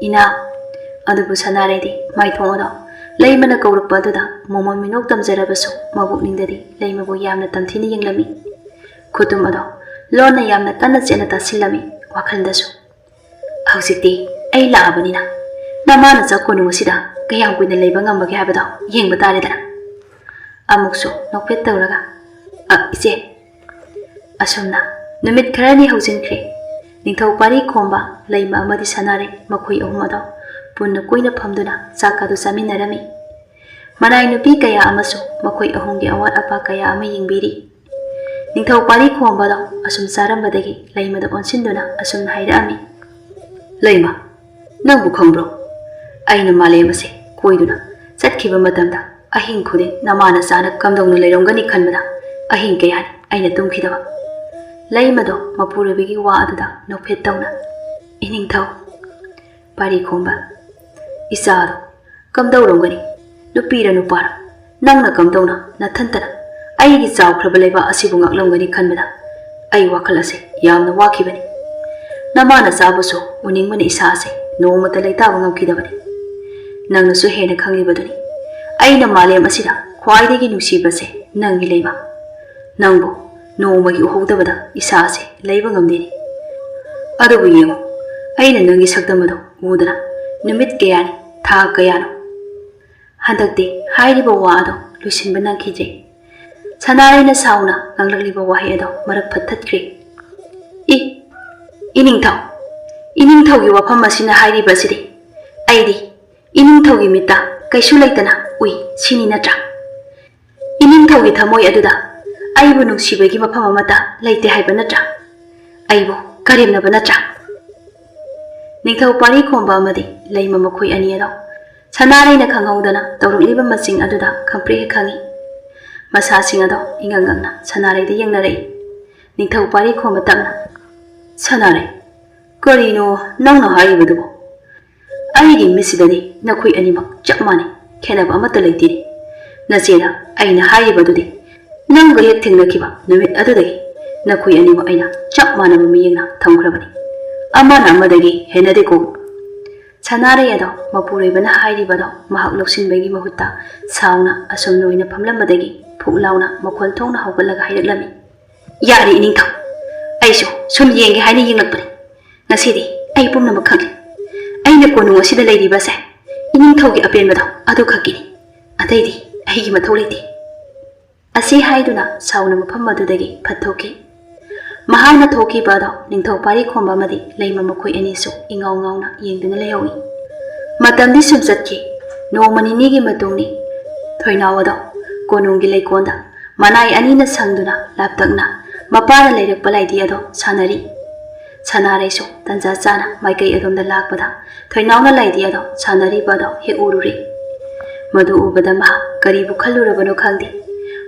"ꯏꯅꯥ!" ꯑꯗꯨꯕꯨ ꯁꯅꯥꯔꯩꯗꯤ ꯃꯥꯏꯊꯣꯡ ꯑꯗꯣ ꯂꯩꯃꯅ ꯀꯧꯔꯛꯄ ꯑꯗꯨꯗ ꯃꯣꯃꯣꯟ ꯃꯤꯅꯣꯛ ꯇꯝꯖꯔꯕꯁꯨ ꯃꯕꯨꯛꯅꯤꯡꯗꯗꯤ ꯂꯩꯃꯕꯨ ꯌꯥꯝꯅ ꯇꯝꯊꯤꯅ ꯌꯦꯡꯂꯝꯃꯤ꯫ ꯈꯨꯇꯨꯝ ꯑꯗꯣ ꯂꯣꯟꯅ ꯌꯥꯝꯅ ꯀꯟꯅ ꯆꯦꯠꯅ ꯇꯥꯁꯤꯜꯂꯝꯃꯤ꯫ ꯋꯥꯈꯜꯗꯁꯨ, "ꯍꯧꯖꯤꯛꯇꯤ ꯑꯩ ꯂꯥꯛꯑꯕꯅꯤꯅ ꯅꯃꯥ ꯅꯆꯥ ꯀꯣꯅꯨꯡ ꯑꯁꯤꯗ ꯀꯌꯥꯝ ꯀꯨꯏꯅ ꯂꯩꯕ ꯉꯝꯕꯒꯦ ꯍꯥꯏꯕꯗꯣ ꯌꯦꯡꯕ ꯇꯥꯔꯦꯗꯅ꯫" ꯑꯃꯨꯛꯁꯨ ꯅꯣꯛꯐꯦꯠ ꯇꯧꯔꯒ, "ꯑ, ꯏꯆꯦ꯫" ꯑꯁꯨꯝꯅ ꯅꯨꯃꯤꯠ ꯈꯔꯅꯤ ꯍꯧꯖꯤꯟꯈ꯭ꯔꯦ꯫ ꯅꯤꯡꯊꯧ ꯄꯥꯔꯤ ꯈꯣꯝꯕ, ꯂꯩꯃ ꯑꯃꯗꯤ ꯁꯅꯥꯔꯩ, ꯃꯈꯣꯏ ꯑꯍꯨꯝ ꯑꯗꯣ ꯄꯨꯟꯅ ꯀꯣꯏꯅ ꯐꯝꯗꯨꯅ ꯆꯥꯛ ꯑꯗꯨ ꯆꯥꯃꯤꯟꯅꯔꯝꯃꯤ꯫ ꯃꯅꯥꯏ ꯅꯨꯄꯤ ꯀꯌꯥ ꯑꯃꯁꯨ ꯃꯈꯣꯏ ꯑꯍꯨꯝꯒꯤ ꯑꯋꯥꯠ ꯑꯄꯥ ꯀꯌꯥ ꯑꯃ ꯌꯦꯡꯕꯤꯔꯤ꯫ ꯅꯤꯡꯊꯧ ꯄꯥꯔꯤ ꯈꯣꯝꯕꯗꯣ ꯑꯁꯨꯝ ꯆꯥꯔꯝꯕꯗꯒꯤ ꯂꯩꯃꯗ ꯑꯣꯟꯁꯤꯟꯗꯨꯅ ꯑꯁꯨꯝꯅ ꯍꯥꯏꯔꯛꯑꯝꯃꯤ, "ꯂꯩꯃ, ꯅꯪꯕꯨ ꯈꯪꯕ꯭ꯔꯣ? ꯑꯩꯅ ꯃꯥꯂꯦꯝ ꯑꯁꯦ ꯀꯣꯏꯗꯨꯅ ꯆꯠꯈꯤꯕ ꯃꯇꯝꯗ ꯑꯍꯤꯡ ꯈꯨꯗꯤꯡ ꯅꯃꯥ ꯅꯆꯥꯅ ꯀꯝꯗꯧꯅ ꯂꯩꯔꯝꯒꯅꯤ ꯈꯟꯕꯗ ꯑꯍꯤꯡ ꯀꯌꯥꯅꯤ ꯑꯩꯅ ꯇꯨꯝꯈꯤꯗꯕ꯫" ꯂꯩꯃꯗꯣ ꯃꯄꯨꯔꯣꯏꯕꯒꯤ ꯋꯥ ꯑꯗꯨꯗ ꯅꯣꯛꯐꯦꯠ ꯇꯧꯅ, "ꯏꯅꯤꯡꯊꯧ ꯄꯥꯔꯤ ꯈꯣꯝꯕ, ꯏꯆꯥꯗꯣ ꯀꯝꯗꯧꯔꯝꯒꯅꯤ? ꯅꯨꯄꯤꯔ ꯅꯨꯄꯥꯔ? ꯅꯪꯅ ꯀꯝꯗꯧꯅ ꯅꯊꯟꯇꯅ ꯑꯩꯒꯤ ꯆꯥꯎꯈ꯭ꯔꯕ ꯂꯩꯕꯥꯛ ꯑꯁꯤꯕꯨ ꯉꯥꯛꯂꯝꯒꯅꯤ ꯈꯟꯕꯗ ꯑꯩ ꯋꯥꯈꯜ ꯑꯁꯦ ꯌꯥꯝꯅ ꯋꯥꯈꯤꯕꯅꯤ꯫ ꯅꯃꯥ ꯅꯆꯥꯕꯨꯁꯨ ꯎꯅꯤꯡꯕꯅ ꯏꯁꯥ ꯑꯁꯦ ꯅꯣꯡꯃꯇ ꯂꯩꯇꯥꯕ ꯉꯝꯈꯤꯗꯕꯅꯤ꯫ ꯅꯪꯅꯁꯨ ꯍꯦꯟꯅ ꯈꯪꯂꯤꯕꯗꯨꯅꯤ, ꯑꯩꯅ ꯃꯥꯂꯦꯝ ꯑꯁꯤꯗ ꯈ꯭ꯋꯥꯏꯗꯒꯤ ꯅꯨꯡꯁꯤꯕꯁꯦ ꯅꯪꯅꯤ ꯂꯩꯃ꯫ ꯅꯪꯕꯨ ꯅꯣꯡꯃꯒꯤ ꯎꯍꯧꯗꯕꯗ ꯏꯁꯥꯁꯦ ꯂꯩꯕ ꯉꯝꯗꯦꯅꯦ꯫ ꯑꯗꯨꯕꯨ ꯌꯦꯡꯉꯨ, ꯑꯩꯅ ꯅꯪꯒꯤ ꯁꯛꯇꯝ ꯑꯗꯣ ꯎꯗꯅ ꯅꯨꯃꯤꯠ ꯀꯌꯥꯅꯤ, ꯊꯥ ꯀꯌꯥꯅꯣ꯫ ꯍꯟꯗꯛꯇꯤ ꯍꯥꯏꯔꯤꯕ ꯋꯥ ꯑꯗꯣ ꯂꯣꯏꯁꯤꯟꯕ ꯅꯪꯈꯤꯗ꯭ꯔꯦ꯫ ꯁꯅꯥꯔꯩꯅ ꯁꯥꯎꯅ ꯉꯥꯡꯂꯛꯂꯤꯕ ꯋꯥꯍꯩ ꯑꯗꯣ ꯃꯔꯛ ꯐꯠꯊꯠꯈ꯭ꯔꯦ꯫ "ꯏ, ꯏꯅꯤꯡꯊꯧ, ꯏꯅꯤꯡꯊꯧꯒꯤ ꯋꯥꯐꯝ ꯑꯁꯤꯅ ꯍꯥꯏꯔꯤꯕ ꯑꯁꯤꯗꯤ ꯑꯩꯗꯤ ꯏꯅꯤꯡꯊꯧꯒꯤ ꯃꯤꯠꯇ ꯀꯩꯁꯨ ꯂꯩꯇꯅ ꯎꯏ ꯁꯤꯅꯤ ꯅꯠꯇ꯭ꯔꯥ? ꯏꯅꯤꯡꯊꯧꯒꯤ ꯊꯃꯣꯏ ꯑꯗꯨꯗ ꯑꯩꯕꯨ ꯅꯨꯡꯁꯤꯕꯒꯤ ꯃꯐꯝ ꯑꯃꯠꯇ ꯂꯩꯇꯦ ꯍꯥꯏꯕ ꯅꯠꯇ꯭ꯔꯥ? ꯑꯩꯕꯨ ꯀꯔꯦꯝꯅꯕ ꯅꯠꯇ꯭ꯔꯥ?" ꯅꯤꯡꯊꯧ ꯄꯥꯔꯤ ꯈꯣꯝꯕ ꯑꯃꯗꯤ ꯂꯩꯃ ꯃꯈꯣꯏ ꯑꯅꯤ ꯑꯗꯣ ꯁꯅꯥꯔꯩꯅ ꯈꯪꯍꯧꯗꯅ ꯇꯧꯔꯛꯂꯤꯕ ꯃꯁꯤꯡ ꯑꯗꯨꯗ ꯈꯪꯄ꯭ꯔꯦꯛ ꯍꯦꯛ ꯈꯪꯏ꯫ ꯃꯁꯥꯁꯤꯡ ꯑꯗꯣ ꯏꯉꯛ ꯉꯛꯅ ꯁꯅꯥꯔꯩꯗ ꯌꯦꯡꯅꯔꯛꯏ꯫ ꯅꯤꯡꯊꯧ ꯄꯥꯔꯤ ꯈꯣꯝꯕ ꯇꯞꯅ, "ꯁꯅꯥꯔꯩ, ꯀꯔꯤꯅꯣ ꯅꯪꯅ ꯍꯥꯏꯔꯤꯕꯗꯨꯕꯨ? ꯑꯩꯒꯤ ꯃꯤꯠꯁꯤꯗꯗꯤ ꯅꯈꯣꯏ ꯑꯅꯤꯃꯛ ꯆꯞ ꯃꯥꯟꯅꯩ, ꯈꯦꯠꯅꯕ ꯑꯃꯠꯇ ꯂꯩꯇꯦꯅꯦ꯫ ꯅꯆꯦꯅ ꯑꯩꯅ ꯍꯥꯏꯔꯤꯕꯗꯨꯗꯤ ꯅꯪꯒ ꯍꯦꯛ ꯊꯦꯡꯅꯈꯤꯕ ꯅꯨꯃꯤꯠ ꯑꯗꯨꯗꯒꯤ ꯅꯈꯣꯏ ꯑꯅꯤꯃꯛ ꯑꯩꯅ ꯆꯞ ꯃꯥꯟꯅꯕ ꯃꯤꯠꯌꯦꯡꯅ ꯊꯝꯈ꯭ꯔꯕꯅꯤ꯫ ꯑꯃꯅ ꯑꯃꯗꯒꯤ ꯍꯦꯟꯅꯗꯦꯀꯣ꯫" ꯁꯅꯥꯔꯩ ꯑꯗꯣ ꯃꯄꯨꯔꯣꯏꯕꯅ ꯍꯥꯏꯔꯤꯕꯗꯣ ꯃꯍꯥꯛ ꯂꯧꯁꯤꯟꯕꯒꯤ ꯃꯍꯨꯠꯇ ꯁꯥꯎꯅ ꯑꯁꯨꯝꯅ ꯑꯣꯏꯅ ꯐꯝꯂꯝꯕꯗꯒꯤ ꯐꯨꯛ ꯂꯥꯎꯅ ꯃꯈꯣꯜ ꯊꯣꯛꯅ ꯍꯧꯒꯠꯂꯒ ꯍꯥꯏꯔꯛꯂꯝꯃꯤ꯫ "ꯌꯥꯔꯦ ꯏꯅꯤꯡꯊꯧ, ꯑꯩꯁꯨ ꯁꯨꯝ ꯌꯦꯡꯒꯦ ꯍꯥꯏꯅ ꯌꯦꯡꯂꯛꯄꯅꯤ꯫ ꯉꯁꯤꯗꯤ ꯑꯩ ꯄꯨꯝꯅꯃꯛ ꯈꯪꯂꯦ꯫ ꯑꯩꯅ ꯀꯣꯅꯨꯡ ꯑꯁꯤꯗ ꯂꯩꯔꯤꯕꯁꯦ ꯏꯅꯤꯡꯊꯧꯒꯤ ꯑꯄꯦꯟꯕꯗꯣ ꯑꯗꯨ ꯈꯛꯀꯤꯅꯤ꯫ ꯑꯇꯩꯗꯤ ꯑꯩꯒꯤ ꯃꯊꯧ ꯂꯩꯇꯦ꯫" ꯑꯁꯤ ꯍꯥꯏꯗꯨꯅ ꯁꯥꯎꯅ ꯃꯐꯝ ꯑꯗꯨꯗꯒꯤ ꯐꯠꯊꯣꯛꯈꯤ꯫ ꯃꯍꯥꯛꯅ ꯊꯣꯛꯈꯤꯕ ꯑꯗꯣ ꯅꯤꯡꯊꯧ ꯄꯥꯔꯤ ꯈꯣꯝꯕ ꯑꯃꯗꯤ ꯂꯩꯃ ꯃꯈꯣꯏ ꯑꯅꯤꯁꯨ ꯏꯉꯥꯎ ꯉꯥꯎꯅ ꯌꯦꯡꯗꯨꯅ ꯂꯩꯍꯧꯏ꯫ ꯃꯇꯝꯗꯤ ꯁꯨꯝ ꯆꯠꯈꯤ꯫ ꯅꯣꯡꯃ ꯅꯤꯅꯤꯒꯤ ꯃꯇꯨꯡꯅꯤ꯫ ꯊꯣꯏꯅꯥꯎ ꯑꯗꯣ ꯀꯣꯅꯨꯡꯒꯤ ꯂꯩꯀꯣꯜꯗ ꯃꯅꯥꯏ ꯑꯅꯤꯅ ꯁꯪꯗꯨꯅ ꯂꯥꯞꯇꯛꯅ ꯃꯄꯥꯅ ꯂꯩꯔꯛꯄ ꯂꯥꯏꯙꯤ ꯑꯗꯣ ꯁꯥꯟꯅꯔꯤ꯫ ꯁꯅꯥꯔꯩꯁꯨ ꯇꯟꯖꯥ ꯆꯥꯅ ꯃꯥꯏꯀꯩ ꯑꯗꯣꯝꯗ ꯂꯥꯛꯄꯗ ꯊꯣꯏꯅꯥꯎꯅ ꯂꯥꯏꯙꯤ ꯑꯗꯣ ꯁꯥꯟꯅꯔꯤꯕ ꯑꯗꯣ ꯍꯦꯛ ꯎꯔꯨꯔꯦ꯫ ꯃꯗꯨ ꯎꯕꯗ ꯃꯍꯥꯛ ꯀꯔꯤꯕꯨ ꯈꯜꯂꯨꯔꯕꯅꯣ ꯈꯪꯗꯦ,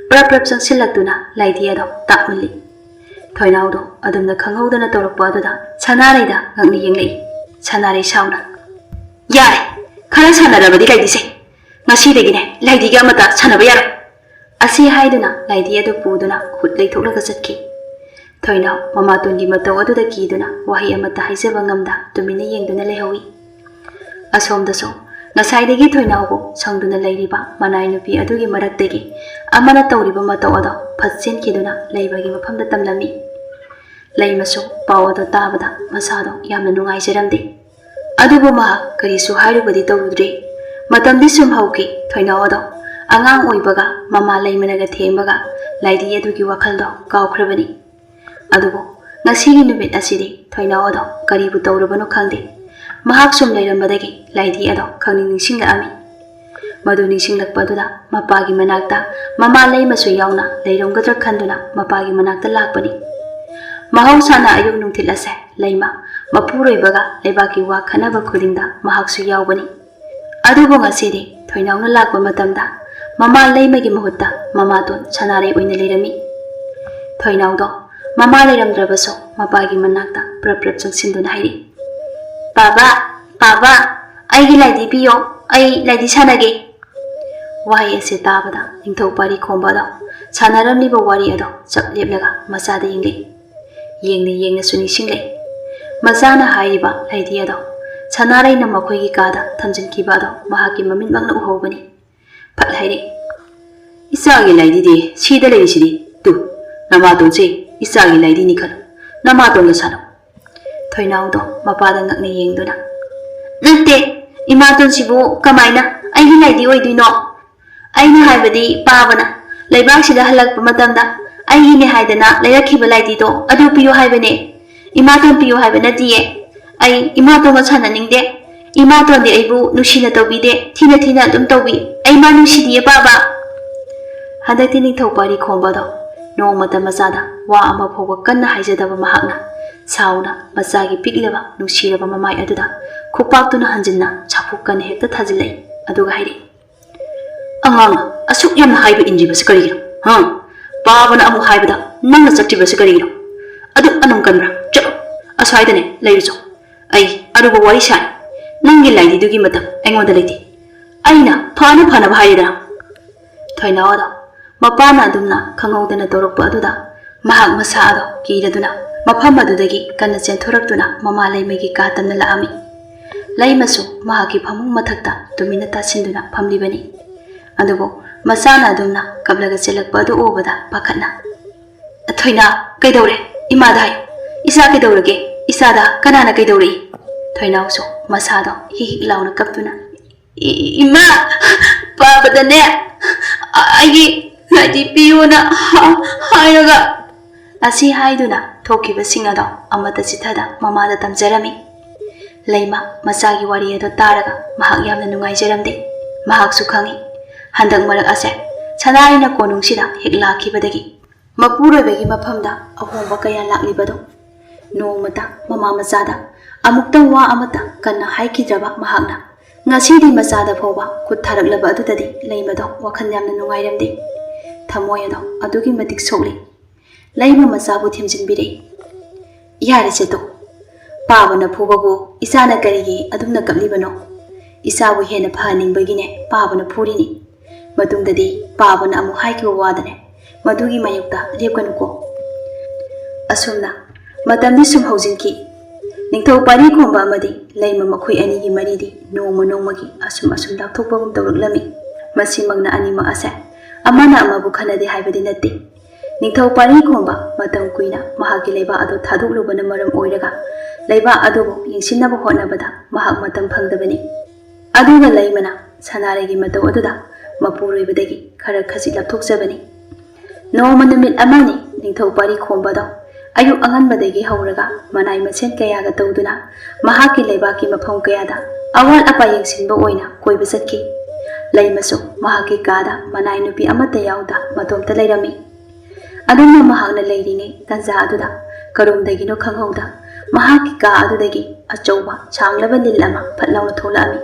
ꯄ꯭ꯔꯞ ꯄ꯭ꯔꯞ ꯆꯪꯁꯤꯜꯂꯛꯇꯨꯅ ꯂꯥꯏꯙꯤ ꯑꯗꯣ ꯇꯥꯛꯃꯜꯂꯤ꯫ ꯊꯣꯏꯅꯥꯎꯗꯣ ꯑꯗꯨꯝꯅ ꯈꯪꯍꯧꯗꯅ ꯇꯧꯔꯛꯄ ꯑꯗꯨꯗ ꯁꯅꯥꯔꯩꯗ ꯉꯛꯅ ꯌꯦꯡꯂꯛꯏ꯫ ꯁꯅꯥꯔꯩ ꯁꯥꯎꯅ, "ꯌꯥꯔꯦ, ꯈꯔ ꯁꯥꯟꯅꯔꯕꯗꯤ ꯂꯩꯔꯤꯁꯦ꯫ ꯉꯁꯤꯗꯒꯤꯅꯦ ꯂꯥꯏꯙꯤꯒ ꯑꯃꯠꯇ ꯁꯥꯟꯅꯕ ꯌꯥꯔꯣꯏ꯫" ꯑꯁꯤ ꯍꯥꯏꯗꯨꯅ ꯂꯥꯏꯙꯤ ꯑꯗꯨ ꯄꯨꯗꯨꯅ ꯈꯨꯠ ꯂꯩꯊꯣꯛꯂꯒ ꯆꯠꯈꯤ꯫ ꯊꯣꯏꯅꯥꯎ ꯃꯃꯥꯇꯣꯟꯒꯤ ꯃꯇꯧ ꯑꯗꯨꯗ ꯀꯤꯗꯨꯅ ꯋꯥꯍꯩ ꯑꯃꯠꯇ ꯍꯥꯏꯖꯕ ꯉꯝꯗ ꯇꯨꯃꯤꯟꯅ ꯌꯦꯡꯗꯨꯅ ꯂꯩꯍꯧꯏ꯫ ꯑꯁꯣꯝꯗꯁꯨ ꯉꯁꯥꯏꯗꯒꯤ ꯊꯣꯏꯅꯥꯎꯕꯨ ꯁꯪꯗꯨꯅ ꯂꯩꯔꯤꯕ ꯃꯅꯥꯏ ꯅꯨꯄꯤ ꯑꯗꯨꯒꯤ ꯃꯔꯛꯇꯒꯤ ꯑꯃꯅ ꯇꯧꯔꯤꯕ ꯃꯇꯧ ꯑꯗꯣ ꯐꯠ ꯆꯦꯟꯈꯤꯗꯨꯅ ꯂꯩꯃꯒꯤ ꯃꯐꯝꯗ ꯇꯝꯂꯝꯃꯤ꯫ ꯂꯩꯃꯁꯨ ꯄꯥꯎ ꯑꯗꯨ ꯇꯥꯕꯗ ꯃꯁꯥꯗꯣ ꯌꯥꯝꯅ ꯅꯨꯡꯉꯥꯏꯖꯔꯝꯗꯦ꯫ ꯑꯗꯨꯕꯨ ꯃꯍꯥꯛ ꯀꯔꯤꯁꯨ ꯍꯥꯏꯔꯨꯕꯗꯤ ꯇꯧꯔꯨꯗ꯭ꯔꯦ꯫ ꯃꯇꯝꯗꯤ ꯁꯨꯝ ꯍꯧꯈꯤ꯫ ꯊꯣꯏꯅꯥꯎ ꯑꯗꯣ ꯑꯉꯥꯡ ꯑꯣꯏꯕꯒ ꯃꯃꯥ ꯂꯩꯃꯅꯒ ꯊꯦꯝꯕꯒ ꯂꯥꯏꯗꯤ ꯑꯗꯨꯒꯤ ꯋꯥꯈꯜꯗꯣ ꯀꯥꯎꯈ꯭ꯔꯕꯅꯤ꯫ ꯑꯗꯨꯕꯨ ꯉꯁꯤꯒꯤ ꯅꯨꯃꯤꯠ ꯑꯁꯤꯗꯤ ꯊꯣꯏꯅꯥꯎ ꯑꯗꯣ ꯀꯔꯤꯕꯨ ꯇꯧꯔꯕꯅꯣ ꯈꯪꯗꯦ꯫ ꯃꯍꯥꯛ ꯁꯨꯝ ꯂꯩꯔꯝꯕꯗꯒꯤ ꯂꯥꯏꯗꯤ ꯑꯗꯣ ꯈꯪꯅꯤꯡ ꯅꯤꯡꯁꯤꯡꯂꯛꯑꯝꯃꯤ꯫ ꯃꯗꯨ ꯅꯤꯡꯁꯤꯡꯂꯛꯄ ꯑꯗꯨꯗ ꯃꯄꯥꯒꯤ ꯃꯅꯥꯛꯇ ꯃꯃꯥ ꯂꯩꯃꯁꯨ ꯌꯥꯎꯅ ꯂꯩꯔꯝꯒꯗ꯭ꯔꯥ ꯈꯟꯗꯨꯅ ꯃꯄꯥꯒꯤ ꯃꯅꯥꯛꯇ ꯂꯥꯛꯄꯅꯤ꯫ ꯃꯍꯧꯁꯥꯅ ꯑꯌꯨꯛ ꯅꯨꯡꯊꯤꯜ ꯑꯁꯦ ꯂꯩꯃ ꯃꯄꯨꯔꯣꯏꯕꯒ ꯂꯩꯕꯥꯛꯀꯤ ꯋꯥ ꯈꯟꯅꯕ ꯈꯨꯗꯤꯡꯗ ꯃꯍꯥꯛꯁꯨ ꯌꯥꯎꯕꯅꯤ꯫ ꯑꯗꯨꯕꯨ ꯉꯁꯤꯗꯤ ꯊꯣꯏꯅꯥꯎꯅ ꯂꯥꯛꯄ ꯃꯇꯝꯗ ꯃꯃꯥ ꯂꯩꯃꯒꯤ ꯃꯍꯨꯠꯇ ꯃꯃꯥꯇꯣꯟ ꯁꯅꯥꯔꯩ ꯑꯣꯏꯅ ꯂꯩꯔꯝꯃꯤ꯫ ꯊꯣꯏꯅꯥꯎꯗꯣ ꯃꯃꯥ ꯂꯩꯔꯝꯗ꯭ꯔꯕꯁꯨ ꯃꯄꯥꯒꯤ ꯃꯅꯥꯛꯇ ꯄ꯭ꯔꯞ ꯄ꯭ꯔꯞ ꯆꯪꯁꯤꯟꯗꯨꯅ ꯍꯥꯏꯔꯛꯏ, "ꯄꯥꯕ, ꯄꯥꯕ, ꯑꯩꯒꯤ ꯂꯥꯏꯗꯤ ꯄꯤꯌꯣ, ꯑꯩ ꯂꯥꯏꯗꯤ ꯁꯥꯟꯅꯒꯦ꯫" ꯋꯥꯍꯩ ꯑꯁꯤ ꯇꯥꯕꯗ ꯅꯤꯡꯊꯧ ꯄꯥꯔꯤ ꯈꯣꯝꯕ ꯑꯗꯣ ꯁꯥꯟꯅꯔꯝꯂꯤꯕ ꯋꯥꯔꯤ ꯑꯗꯣ ꯆꯞ ꯂꯦꯞꯂꯒ ꯃꯆꯥꯗ ꯌꯦꯡꯂꯛꯏ꯫ ꯌꯦꯡꯅ ꯌꯦꯡꯅꯁꯨ ꯅꯤꯡꯁꯤꯡꯂꯛꯏ꯫ ꯃꯆꯥꯅ ꯍꯥꯏꯔꯤꯕ ꯂꯥꯏꯗꯤ ꯑꯗꯣ ꯁꯅꯥꯔꯩꯅ ꯃꯈꯣꯏꯒꯤ ꯀꯥꯗ ꯊꯝꯖꯤꯟꯈꯤꯕ ꯑꯗꯣ ꯃꯍꯥꯛꯀꯤ ꯃꯃꯤꯠꯃꯛꯅ ꯎꯍꯧꯕꯅꯤ꯫ ꯐꯠ ꯍꯥꯏꯔꯛꯏ, "ꯏꯆꯥꯒꯤ ꯂꯥꯏꯗꯤꯗꯤ ꯁꯤꯗ ꯂꯩꯔꯤꯁꯤꯗꯤ꯫ ꯇꯨ, ꯅꯃꯥꯇꯣꯟꯁꯦ ꯏꯆꯥꯒꯤ ꯂꯥꯏꯗꯤꯅꯤ ꯈꯜꯂꯨ꯫ ꯅꯃꯥꯇꯣꯟꯒ ꯁꯥꯟꯅꯧ꯫" ꯊꯣꯏꯅꯥꯎꯗꯣ ꯃꯄꯥꯗ ꯉꯛꯅ ꯌꯦꯡꯗꯨꯅ, "ꯅꯠꯇꯦ, ꯏꯃꯥꯇꯣꯟꯁꯤꯕꯨ ꯀꯃꯥꯏꯅ ꯑꯩꯒꯤ ꯂꯥꯏꯗꯤ ꯑꯣꯏꯗꯣꯏꯅꯣ? ꯑꯩꯅ ꯍꯥꯏꯕꯗꯤ ꯄꯥꯕꯅ ꯂꯩꯕꯥꯛꯁꯤꯗ ꯍꯜꯂꯛꯄ ꯃꯇꯝꯗ ꯑꯩꯒꯤꯅꯦ ꯍꯥꯏꯗꯅ ꯂꯩꯔꯛꯈꯤꯕ ꯂꯥꯏꯗꯤꯗꯣ ꯑꯗꯨ ꯄꯤꯌꯨ ꯍꯥꯏꯕꯅꯦ꯫ ꯏꯃꯥꯇꯣꯟ ꯄꯤꯌꯨ ꯍꯥꯏꯕ ꯅꯠꯇꯤꯌꯦ꯫ ꯑꯩ ꯏꯃꯥꯇꯣꯟꯒ ꯁꯥꯟꯅꯅꯤꯡꯗꯦ꯫ ꯏꯃꯥꯇꯣꯟꯗꯤ ꯑꯩꯕꯨ ꯅꯨꯡꯁꯤꯅ ꯇꯧꯕꯤꯗꯦ, ꯊꯤꯅ ꯊꯤꯅ ꯑꯗꯨꯝ ꯇꯧꯕꯤ꯫ ꯑꯩ ꯃꯥ ꯅꯨꯡꯁꯤꯗꯤꯌꯦ ꯄꯥꯕ꯫" ꯍꯟꯗꯛꯇꯤ ꯅꯤꯡꯊꯧ ꯄꯥꯔꯤ ꯈꯣꯝꯕꯗꯣ ꯅꯣꯡꯃꯇ ꯃꯆꯥꯗ ꯋꯥ ꯑꯃ ꯐꯥꯎꯕ ꯀꯟꯅ ꯍꯥꯏꯖꯗꯕ ꯃꯍꯥꯛꯅ ꯁꯥꯎꯅ ꯃꯆꯥꯒꯤ ꯄꯤꯛꯂꯕ ꯅꯨꯡꯁꯤꯔꯕ ꯃꯃꯥꯏ ꯑꯗꯨꯗ ꯈꯨꯄꯥꯛꯇꯨꯅ ꯍꯟꯖꯤꯟꯅ ꯁꯥꯐꯨ ꯀꯟꯅ ꯍꯦꯛꯇ ꯊꯥꯖꯤꯜꯂꯛꯏ꯫ ꯑꯗꯨꯒ ꯍꯥꯏꯔꯛꯏ, "ꯑꯉꯥꯡꯅ ꯑꯁꯨꯛ ꯌꯥꯝꯅ ꯍꯥꯏꯕ ꯏꯟꯗ꯭ꯔꯤꯕꯁꯤ ꯀꯔꯤꯒꯤꯅꯣ? ꯍꯥ? ꯄꯥꯕꯅ ꯑꯃꯨꯛ ꯍꯥꯏꯕꯗ ꯅꯪꯅ ꯆꯠꯇ꯭ꯔꯤꯕꯁꯤ ꯀꯔꯤꯒꯤꯅꯣ? ꯑꯗꯨꯛ ꯑꯅꯝ ꯀꯟꯕ꯭ꯔꯥ? ꯆꯠꯂꯣ, ꯑꯁ꯭ꯋꯥꯏꯗꯅꯦ ꯂꯩꯔꯨꯆꯣ꯫ ꯑꯩ ꯑꯔꯨꯕ ꯋꯥꯔꯤ ꯁꯥꯏ꯫ ꯅꯪꯒꯤ ꯂꯥꯏꯗꯤꯗꯨꯒꯤ ꯃꯇꯝ ꯑꯩꯉꯣꯟꯗ ꯂꯩꯇꯦ꯫ ꯑꯩꯅ ꯐꯅ ꯐꯅꯕ ꯍꯥꯏꯔꯦꯗꯅ꯫" ꯊꯣꯏꯅꯥꯎ ꯑꯗꯣ ꯃꯄꯥꯅ ꯑꯗꯨꯝꯅ ꯈꯪꯍꯧꯗꯅ ꯇꯧꯔꯛꯄ ꯑꯗꯨꯗ ꯃꯍꯥꯛ ꯃꯁꯥ ꯑꯗꯣ ꯀꯤꯔꯗꯨꯅ ꯃꯐꯝ ꯑꯗꯨꯗꯒꯤ ꯀꯟꯅ ꯆꯦꯟꯊꯣꯔꯛꯇꯨꯅ ꯃꯃꯥ ꯂꯩꯃꯒꯤ ꯀꯥ ꯇꯝꯅ ꯂꯥꯛꯑꯝꯃꯤ꯫ ꯂꯩꯃꯁꯨ ꯃꯍꯥꯛꯀꯤ ꯐꯃꯨꯡ ꯃꯊꯛꯇ ꯇꯨꯃꯤꯟꯅ ꯇꯥꯁꯤꯟꯗꯨꯅ ꯐꯝꯂꯤꯕꯅꯤ꯫ ꯑꯗꯨꯕꯨ ꯃꯆꯥꯅ ꯑꯗꯨꯝꯅ ꯀꯞꯂꯒ ꯆꯦꯜꯂꯛꯄ ꯑꯗꯨ ꯎꯕꯗ ꯄꯥꯈꯠꯅ, "ꯊꯣꯏꯅꯥꯎ, ꯀꯩꯗꯧꯔꯦ? ꯏꯃꯥꯗ ꯍꯥꯏꯌꯨ꯫ ꯏꯆꯥ ꯀꯩꯗꯧꯔꯒꯦ? ꯏꯆꯥꯗ ꯀꯅꯥꯅ ꯀꯩꯗꯧꯔꯛꯏ?" ꯊꯣꯏꯅꯥꯎꯁꯨ ꯃꯁꯥꯗꯣ ꯍꯤꯛ ꯍꯤꯛ ꯂꯥꯎꯅ ꯀꯞꯇꯨꯅ, "ꯏ-, ꯏꯃꯥ, ꯄꯥꯕꯗꯅꯦ, ꯑ-, ꯑꯩꯒꯤ ꯂꯥꯏꯗꯤ ꯄꯤꯌꯨꯅ ꯍꯥ-, ꯍꯥꯏꯔꯒ" ꯑꯁꯤ ꯍꯥꯏꯗꯨꯅ ꯊꯣꯛꯈꯤꯕꯁꯤꯡ ꯑꯗꯣ ꯑꯃꯠꯇ ꯆꯤꯠꯊꯗ ꯃꯃꯥꯗ ꯇꯝꯖꯔꯝꯃꯤ꯫ ꯂꯩꯃ ꯃꯆꯥꯒꯤ ꯋꯥꯔꯤ ꯑꯗꯣ ꯇꯥꯔꯒ ꯃꯍꯥꯛ ꯌꯥꯝꯅ ꯅꯨꯡꯉꯥꯏꯖꯔꯝꯗꯦ꯫ ꯃꯍꯥꯛꯁꯨ ꯈꯪꯏ, ꯍꯟꯗꯛ ꯃꯔꯛ ꯑꯁꯦ ꯁꯅꯥꯔꯩꯅ ꯀꯣꯅꯨꯡꯁꯤꯗ ꯍꯦꯛ ꯂꯥꯛꯈꯤꯕꯗꯒꯤ ꯃꯄꯨꯔꯣꯏꯕꯒꯤ ꯃꯐꯝꯗ ꯑꯍꯣꯡꯕ ꯀꯌꯥ ꯂꯥꯛꯂꯤꯕꯗꯣ꯫ ꯅꯣꯡꯃꯇ ꯃꯃꯥ ꯃꯆꯥꯗ ꯑꯃꯨꯛꯇꯪ ꯋꯥ ꯑꯃꯇ ꯀꯟꯅ ꯍꯥꯏꯈꯤꯗ꯭ꯔꯕ ꯃꯍꯥꯛꯅ ꯉꯁꯤꯗꯤ ꯃꯆꯥꯗ ꯐꯥꯎꯕ ꯈꯨꯠ ꯊꯥꯔꯛꯂꯕ ꯑꯗꯨꯗꯗꯤ ꯂꯩꯃꯗꯣ ꯋꯥꯈꯜ ꯌꯥꯝꯅ ꯅꯨꯡꯉꯥꯏꯔꯝꯗꯦ꯫ ꯊꯃꯣꯏ ꯑꯗꯣ ꯑꯗꯨꯛꯀꯤ ꯃꯇꯤꯛ ꯁꯣꯛꯂꯤ꯫ ꯂꯩꯃ ꯃꯆꯥꯕꯨ ꯊꯦꯝꯖꯤꯟꯕꯤꯔꯛꯏ꯫ "ꯌꯥꯔꯦꯁꯦ ꯇꯣ꯫ ꯄꯥꯕꯅ ꯐꯨꯕꯕꯨ ꯏꯆꯥꯅ ꯀꯔꯤꯒꯤ ꯑꯗꯨꯝꯅ ꯀꯞꯂꯤꯕꯅꯣ? ꯏꯆꯥꯕꯨ ꯍꯦꯟꯅ ꯐꯍꯟꯅꯤꯡꯕꯒꯤꯅꯦ ꯄꯥꯕꯅ ꯐꯨꯔꯤꯅꯤ꯫ ꯃꯇꯨꯡꯗꯗꯤ ꯄꯥꯕꯅ ꯑꯃꯨꯛ ꯍꯥꯏꯈꯤꯕ ꯋꯥꯗꯅꯦ ꯃꯗꯨꯒꯤ ꯃꯥꯌꯣꯛꯇ ꯂꯦꯞꯀꯅꯨꯀꯣ꯫" ꯑꯁꯨꯝꯅ ꯃꯇꯝꯗꯤ ꯁꯨꯝ ꯍꯧꯖꯤꯟꯈꯤ꯫ ꯅꯤꯡꯊꯧ ꯄꯥꯔꯤ ꯈꯣꯝꯕ ꯑꯃꯗꯤ ꯂꯩꯃ ꯃꯈꯣꯏ ꯑꯅꯤꯒꯤ ꯃꯔꯤꯗꯤ ꯅꯣꯡꯃ ꯅꯣꯡꯃꯒꯤ ꯑꯁꯨꯝ ꯑꯁꯨꯝ ꯂꯥꯞꯊꯣꯛꯄꯒꯨꯝ ꯇꯧꯔꯛꯂꯝꯃꯤ꯫ ꯃꯁꯤꯃꯛꯅ ꯑꯅꯤꯃꯛ ꯑꯁꯦ ꯑꯃꯅ ꯑꯃꯕꯨ ꯈꯟꯅꯗꯦ ꯍꯥꯏꯕꯗꯤ ꯅꯠꯇꯦ꯫ ꯅꯤꯡꯊꯧ ꯄꯥꯔꯤ ꯈꯣꯝꯕ ꯃꯇꯝ ꯀꯨꯏꯅ ꯃꯍꯥꯛꯀꯤ ꯂꯩꯕꯥꯛ ꯑꯗꯨ ꯊꯥꯗꯣꯛꯂꯨꯕꯅ ꯃꯔꯝ ꯑꯣꯏꯔꯒ ꯂꯩꯕꯥꯛ ꯑꯗꯨꯕꯨ ꯌꯦꯡꯁꯤꯟꯅꯕ ꯍꯣꯠꯅꯕꯗ ꯃꯍꯥꯛ ꯃꯇꯝ ꯐꯪꯗꯕꯅꯤ꯫ ꯑꯗꯨꯒ ꯂꯩꯃꯅ ꯁꯅꯥꯔꯩꯒꯤ ꯃꯇꯧ ꯑꯗꯨꯗ ꯃꯄꯨꯔꯣꯏꯕꯗꯒꯤ ꯈꯔ ꯈꯖꯤꯛ ꯂꯥꯞꯊꯣꯛꯆꯕꯅꯤ꯫ ꯅꯣꯡꯃ ꯅꯨꯃꯤꯠ ꯑꯃꯅꯤ ꯅꯤꯡꯊꯧ ꯄꯥꯔꯤ ꯈꯣꯝꯕꯗꯣ ꯑꯌꯨꯛ ꯑꯉꯟꯕꯗꯒꯤ ꯍꯧꯔꯒ ꯃꯅꯥꯏ ꯃꯁꯦꯟ ꯀꯌꯥꯒ ꯇꯧꯗꯨꯅ ꯃꯍꯥꯛꯀꯤ ꯂꯩꯕꯥꯛꯀꯤ ꯃꯐꯝ ꯀꯌꯥꯗ ꯑꯋꯥꯠ ꯑꯄꯥ ꯌꯦꯡꯁꯤꯟꯕ ꯑꯣꯏꯅ ꯀꯣꯏꯕ ꯆꯠꯈꯤ꯫ ꯂꯩꯃꯁꯨ ꯃꯍꯥꯛꯀꯤ ꯀꯥꯗ ꯃꯅꯥꯏ ꯅꯨꯄꯤ ꯑꯃꯠꯇ ꯌꯥꯎꯗ ꯃꯇꯣꯝꯇ ꯂꯩꯔꯝꯃꯤ꯫ ꯑꯗꯨꯝꯅ ꯃꯍꯥꯛꯅ ꯂꯩꯔꯤꯉꯩ ꯇꯟꯖꯥ ꯑꯗꯨꯗ ꯀꯔꯣꯝꯗꯒꯤꯅꯣ ꯈꯪꯍꯧꯗ ꯃꯍꯥꯛꯀꯤ ꯀꯥ ꯑꯗꯨꯗꯒꯤ ꯑꯆꯧꯕ ꯁꯥꯡꯂꯕ ꯂꯤꯜ ꯑꯃ ꯐꯠ ꯂꯥꯎꯅ ꯊꯣꯛꯂꯛꯑꯝꯃꯤ꯫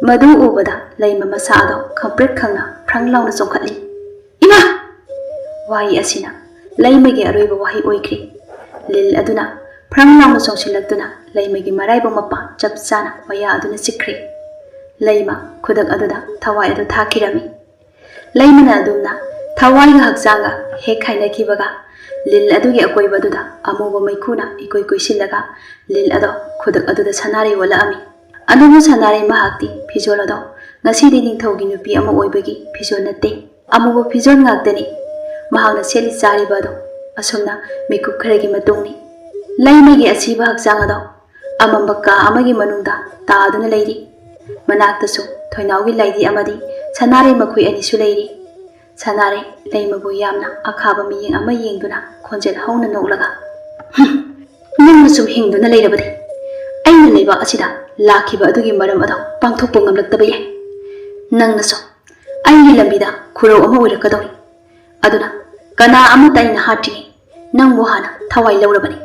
ꯃꯗꯨ ꯎꯕꯗ ꯂꯩꯃ ꯃꯁꯥ ꯑꯗꯣ ꯈꯪꯄ꯭ꯔꯦꯛ ꯈꯪꯅ ꯐ꯭ꯔꯪ ꯂꯥꯎꯅ ꯆꯣꯡꯈꯠꯂꯤ꯫ "ꯏꯃꯥ!" ꯋꯥꯍꯩ ꯑꯁꯤꯅ ꯂꯩꯃꯒꯤ ꯑꯔꯣꯏꯕ ꯋꯥꯍꯩ ꯑꯣꯏꯈ꯭ꯔꯤ꯫ ꯂꯤꯜ ꯑꯗꯨꯅ ꯐ꯭ꯔꯪ ꯂꯥꯎꯅ ꯆꯣꯡꯁꯤꯜꯂꯛꯇꯨꯅ ꯂꯩꯃꯒꯤ ꯃꯔꯥꯏꯕꯛ ꯃꯄꯥ ꯆꯞ ꯆꯥꯅ ꯃꯌꯥ ꯑꯗꯨꯅ ꯆꯤꯛꯈ꯭ꯔꯦ꯫ ꯂꯩꯃ ꯈꯨꯗꯛ ꯑꯗꯨꯗ ꯊꯋꯥꯏ ꯑꯗꯨ ꯊꯥꯈꯤꯔꯝꯃꯤ꯫ ꯂꯩꯃꯅ ꯑꯗꯨꯝꯅ ꯊꯋꯥꯏꯒ ꯍꯛꯆꯥꯡꯒ ꯍꯦꯛ ꯈꯥꯏꯅꯈꯤꯕꯒ ꯂꯤꯜ ꯑꯗꯨꯒꯤ ꯑꯀꯣꯏꯕꯗꯨꯗ ꯑꯃꯨꯕ ꯃꯩꯈꯨꯅ ꯏꯀꯨꯏ ꯀꯨꯏꯁꯤꯜꯂꯒ ꯂꯤꯜ ꯑꯗꯣ ꯈꯨꯗꯛ ꯑꯗꯨꯗ ꯁꯅꯥꯔꯩ ꯑꯣꯜꯂꯛꯑꯝꯃꯤ꯫ ꯑꯗꯨꯕꯨ ꯁꯅꯥꯔꯩ ꯃꯍꯥꯛꯇꯤ ꯐꯤꯖꯣꯜ ꯑꯗꯣ ꯉꯁꯤꯗꯤ ꯅꯤꯡꯊꯧꯒꯤ ꯅꯨꯄꯤ ꯑꯃ ꯑꯣꯏꯕꯒꯤ ꯐꯤꯖꯣꯜ ꯅꯠꯇꯦ, ꯑꯃꯨꯕ ꯐꯤꯖꯣꯜ ꯉꯥꯛꯇꯅꯤ ꯃꯍꯥꯛꯅ ꯁꯦꯠꯂꯤ ꯆꯥꯔꯤꯕ ꯑꯗꯣ꯫ ꯑꯁꯨꯝꯅ ꯃꯤꯀꯨꯞ ꯈꯔꯒꯤ ꯃꯇꯨꯡꯅꯤ꯫ ꯂꯩꯃꯒꯤ ꯑꯁꯤꯕ ꯍꯛꯆꯥꯡ ꯑꯗꯣ ꯑꯃꯝꯕ ꯀꯥ ꯑꯃꯒꯤ ꯃꯅꯨꯡꯗ ꯇꯥꯗꯨꯅ ꯂꯩꯔꯤ꯫ ꯃꯅꯥꯛꯇꯁꯨ ꯊꯣꯏꯅꯥꯎꯒꯤ ꯂꯥꯏꯙꯤ ꯑꯃꯗꯤ ꯁꯅꯥꯔꯩ ꯃꯈꯣꯏ ꯑꯅꯤꯁꯨ ꯂꯩꯔꯤ꯫ ꯁꯅꯥꯔꯩ ꯂꯩꯃꯕꯨ ꯌꯥꯝꯅ ꯑꯈꯥꯕ ꯃꯤꯠꯌꯦꯡ ꯑꯃ ꯌꯦꯡꯗꯨꯅ ꯈꯣꯟꯖꯦꯜ ꯍꯧꯅ ꯅꯣꯛꯂꯒ, "ꯍꯨꯝ, ꯅꯪꯅ ꯁꯨꯝ ꯍꯤꯡꯗꯨꯅ ꯂꯩꯔꯕꯗꯤ ꯑꯩꯅ ꯂꯩꯕꯥꯛ ꯑꯁꯤꯗ ꯂꯥꯛꯈꯤꯕ ꯑꯗꯨꯒꯤ ꯃꯔꯝ ꯑꯗꯣ ꯄꯥꯡꯊꯣꯛꯄ ꯉꯝꯂꯛꯇꯕ ꯌꯥꯏ꯫ ꯅꯪꯅꯁꯨ ꯑꯩꯒꯤ ꯂꯝꯕꯤꯗ ꯈꯨꯔꯧ ꯑꯃ ꯑꯣꯏꯔꯛꯀꯗꯧꯔꯤ꯫ ꯑꯗꯨꯅ ꯀꯅꯥ ꯑꯃꯠꯇ ꯑꯩꯅ ꯍꯥꯠꯇ꯭ꯔꯤꯉꯩ ꯅꯪꯕꯨ ꯍꯥꯟꯅ ꯊꯋꯥꯏ ꯂꯧꯔꯕꯅꯤ꯫"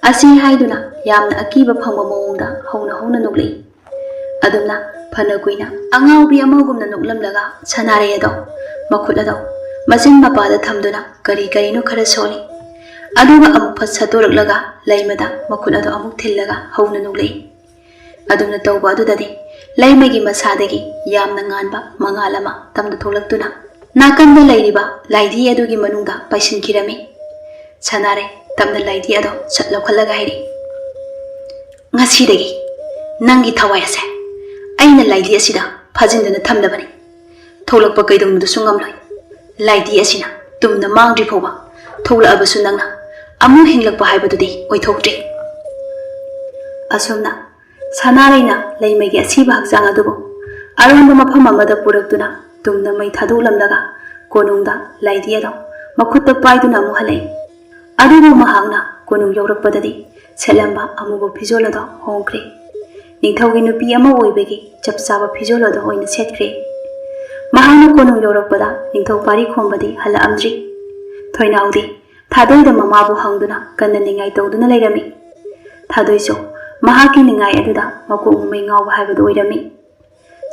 ꯑꯁꯤ ꯍꯥꯏꯗꯨꯅ ꯌꯥꯝꯅ ꯑꯀꯤꯕ ꯐꯪꯕ ꯃꯑꯣꯡꯗ ꯍꯧꯅ ꯍꯧꯅ ꯅꯣꯛꯂꯛꯏ꯫ ꯑꯗꯨꯝꯅ ꯐꯅ ꯀꯨꯏꯅ ꯑꯉꯥꯎꯕꯤ ꯑꯃꯒꯨꯝꯅ ꯅꯣꯛꯂꯝꯂꯒ ꯁꯅꯥꯔꯩ ꯑꯗꯣ ꯃꯈꯨꯠ ꯑꯗꯣ ꯃꯆꯤꯟ ꯃꯄꯥꯗ ꯊꯝꯗꯨꯅ ꯀꯔꯤ ꯀꯔꯤꯅꯣ ꯈꯔ ꯁꯣꯜꯂꯤ꯫ ꯑꯗꯨꯒ ꯑꯃꯨꯛ ꯐꯠ ꯁꯠꯇꯣꯔꯛꯂꯒ ꯂꯩꯃꯗ ꯃꯈꯨꯠ ꯑꯗꯣ ꯑꯃꯨꯛ ꯊꯤꯜꯂꯒ ꯍꯧꯅ ꯅꯣꯛꯂꯛꯏ꯫ ꯑꯗꯨꯝꯅ ꯇꯧꯕ ꯑꯗꯨꯗꯗꯤ ꯂꯩꯃꯒꯤ ꯃꯁꯥꯗꯒꯤ ꯌꯥꯝꯅ ꯉꯥꯟꯕ ꯃꯉꯥꯜ ꯑꯃ ꯇꯝꯅ ꯊꯣꯛꯂꯛꯇꯨꯅ ꯅꯥꯀꯟꯗ ꯂꯩꯔꯤꯕ ꯂꯥꯏꯙꯤ ꯑꯗꯨꯒꯤ ꯃꯅꯨꯡꯗ ꯄꯥꯏꯁꯤꯟꯈꯤꯔꯝꯃꯤ꯫ ꯁꯅꯥꯔꯩ ꯇꯞꯅ ꯂꯥꯏꯙꯤ ꯑꯗꯣ ꯁꯠ ꯂꯧꯈꯠꯂꯒ ꯍꯥꯏꯔꯛꯏ, "ꯉꯁꯤꯗꯒꯤ ꯅꯪꯒꯤ ꯊꯋꯥꯏ ꯑꯁꯦ ꯑꯩꯅ ꯂꯥꯏꯙꯤ ꯑꯁꯤꯗ ꯐꯥꯖꯤꯟꯗꯨꯅ ꯊꯝꯂꯕꯅꯤ꯫ ꯊꯣꯛꯂꯛꯄ ꯀꯩꯗꯧꯅꯨꯡꯗꯁꯨ ꯉꯝꯂꯣꯏ꯫ ꯂꯥꯏꯙꯤ ꯑꯁꯤꯅ ꯇꯨꯝꯅ ꯃꯥꯡꯗ꯭ꯔꯤ ꯐꯥꯎꯕ ꯊꯣꯛꯂꯛꯑꯕꯁꯨ ꯅꯪꯅ ꯑꯃꯨꯛ ꯍꯤꯡꯂꯛꯄ ꯍꯥꯏꯕꯗꯨꯗꯤ ꯑꯣꯏꯊꯣꯛꯇ꯭ꯔꯤ꯫" ꯑꯁꯨꯝꯅ ꯁꯅꯥꯔꯩꯅ ꯂꯩꯃꯒꯤ ꯑꯁꯤꯕ ꯍꯛꯆꯥꯡ ꯑꯗꯨꯕꯨ ꯑꯔꯣꯟꯕ ꯃꯐꯝ ꯑꯃꯗ ꯄꯨꯔꯛꯇꯨꯅ ꯇꯨꯝꯅ ꯃꯩ ꯊꯥꯗꯣꯛꯂꯝꯂꯒ ꯀꯣꯅꯨꯡꯗ ꯂꯥꯏꯙꯤ ꯑꯗꯣ ꯃꯈꯨꯠꯇ ꯄꯥꯏꯗꯨꯅ ꯑꯃꯨꯛ ꯍꯜꯂꯛꯏ꯫ ꯑꯗꯨꯕꯨ ꯃꯍꯥꯛꯅ ꯀꯣꯅꯨꯡ ꯌꯧꯔꯛꯄꯗꯗꯤ ꯁꯦꯠꯂꯝꯕ ꯑꯃꯨꯕ ꯐꯤꯖꯣꯜ ꯑꯗꯣ ꯍꯣꯡꯈ꯭ꯔꯦ꯫ ꯅꯤꯡꯊꯧꯒꯤ ꯅꯨꯄꯤ ꯑꯃ ꯑꯣꯏꯕꯒꯤ ꯆꯞ ꯆꯥꯕ ꯐꯤꯖꯣꯜ ꯑꯗꯣ ꯑꯣꯏꯅ ꯁꯦꯠꯈ꯭ꯔꯦ꯫ ꯃꯍꯥꯛꯅ ꯀꯣꯅꯨꯡ ꯌꯧꯔꯛꯄꯗ ꯅꯤꯡꯊꯧ ꯄꯥꯔꯤ ꯈꯣꯝꯕꯗꯤ ꯍꯜꯂꯛꯑꯝꯗ꯭ꯔꯤ꯫ ꯊꯣꯏꯅꯥꯎꯗꯤ ꯊꯥꯗꯣꯏꯗ ꯃꯃꯥꯕꯨ ꯍꯪꯗꯨꯅ ꯀꯟꯅ ꯅꯤꯡꯉꯥꯏ ꯇꯧꯗꯨꯅ ꯂꯩꯔꯝꯃꯤ꯫ ꯊꯥꯗꯣꯏꯁꯨ ꯃꯍꯥꯛꯀꯤ ꯅꯤꯡꯉꯥꯏ ꯑꯗꯨꯗ ꯃꯀꯣꯛ ꯃꯃꯩ ꯉꯥꯎꯕ ꯍꯥꯏꯕꯗꯨ ꯑꯣꯏꯔꯝꯃꯤ꯫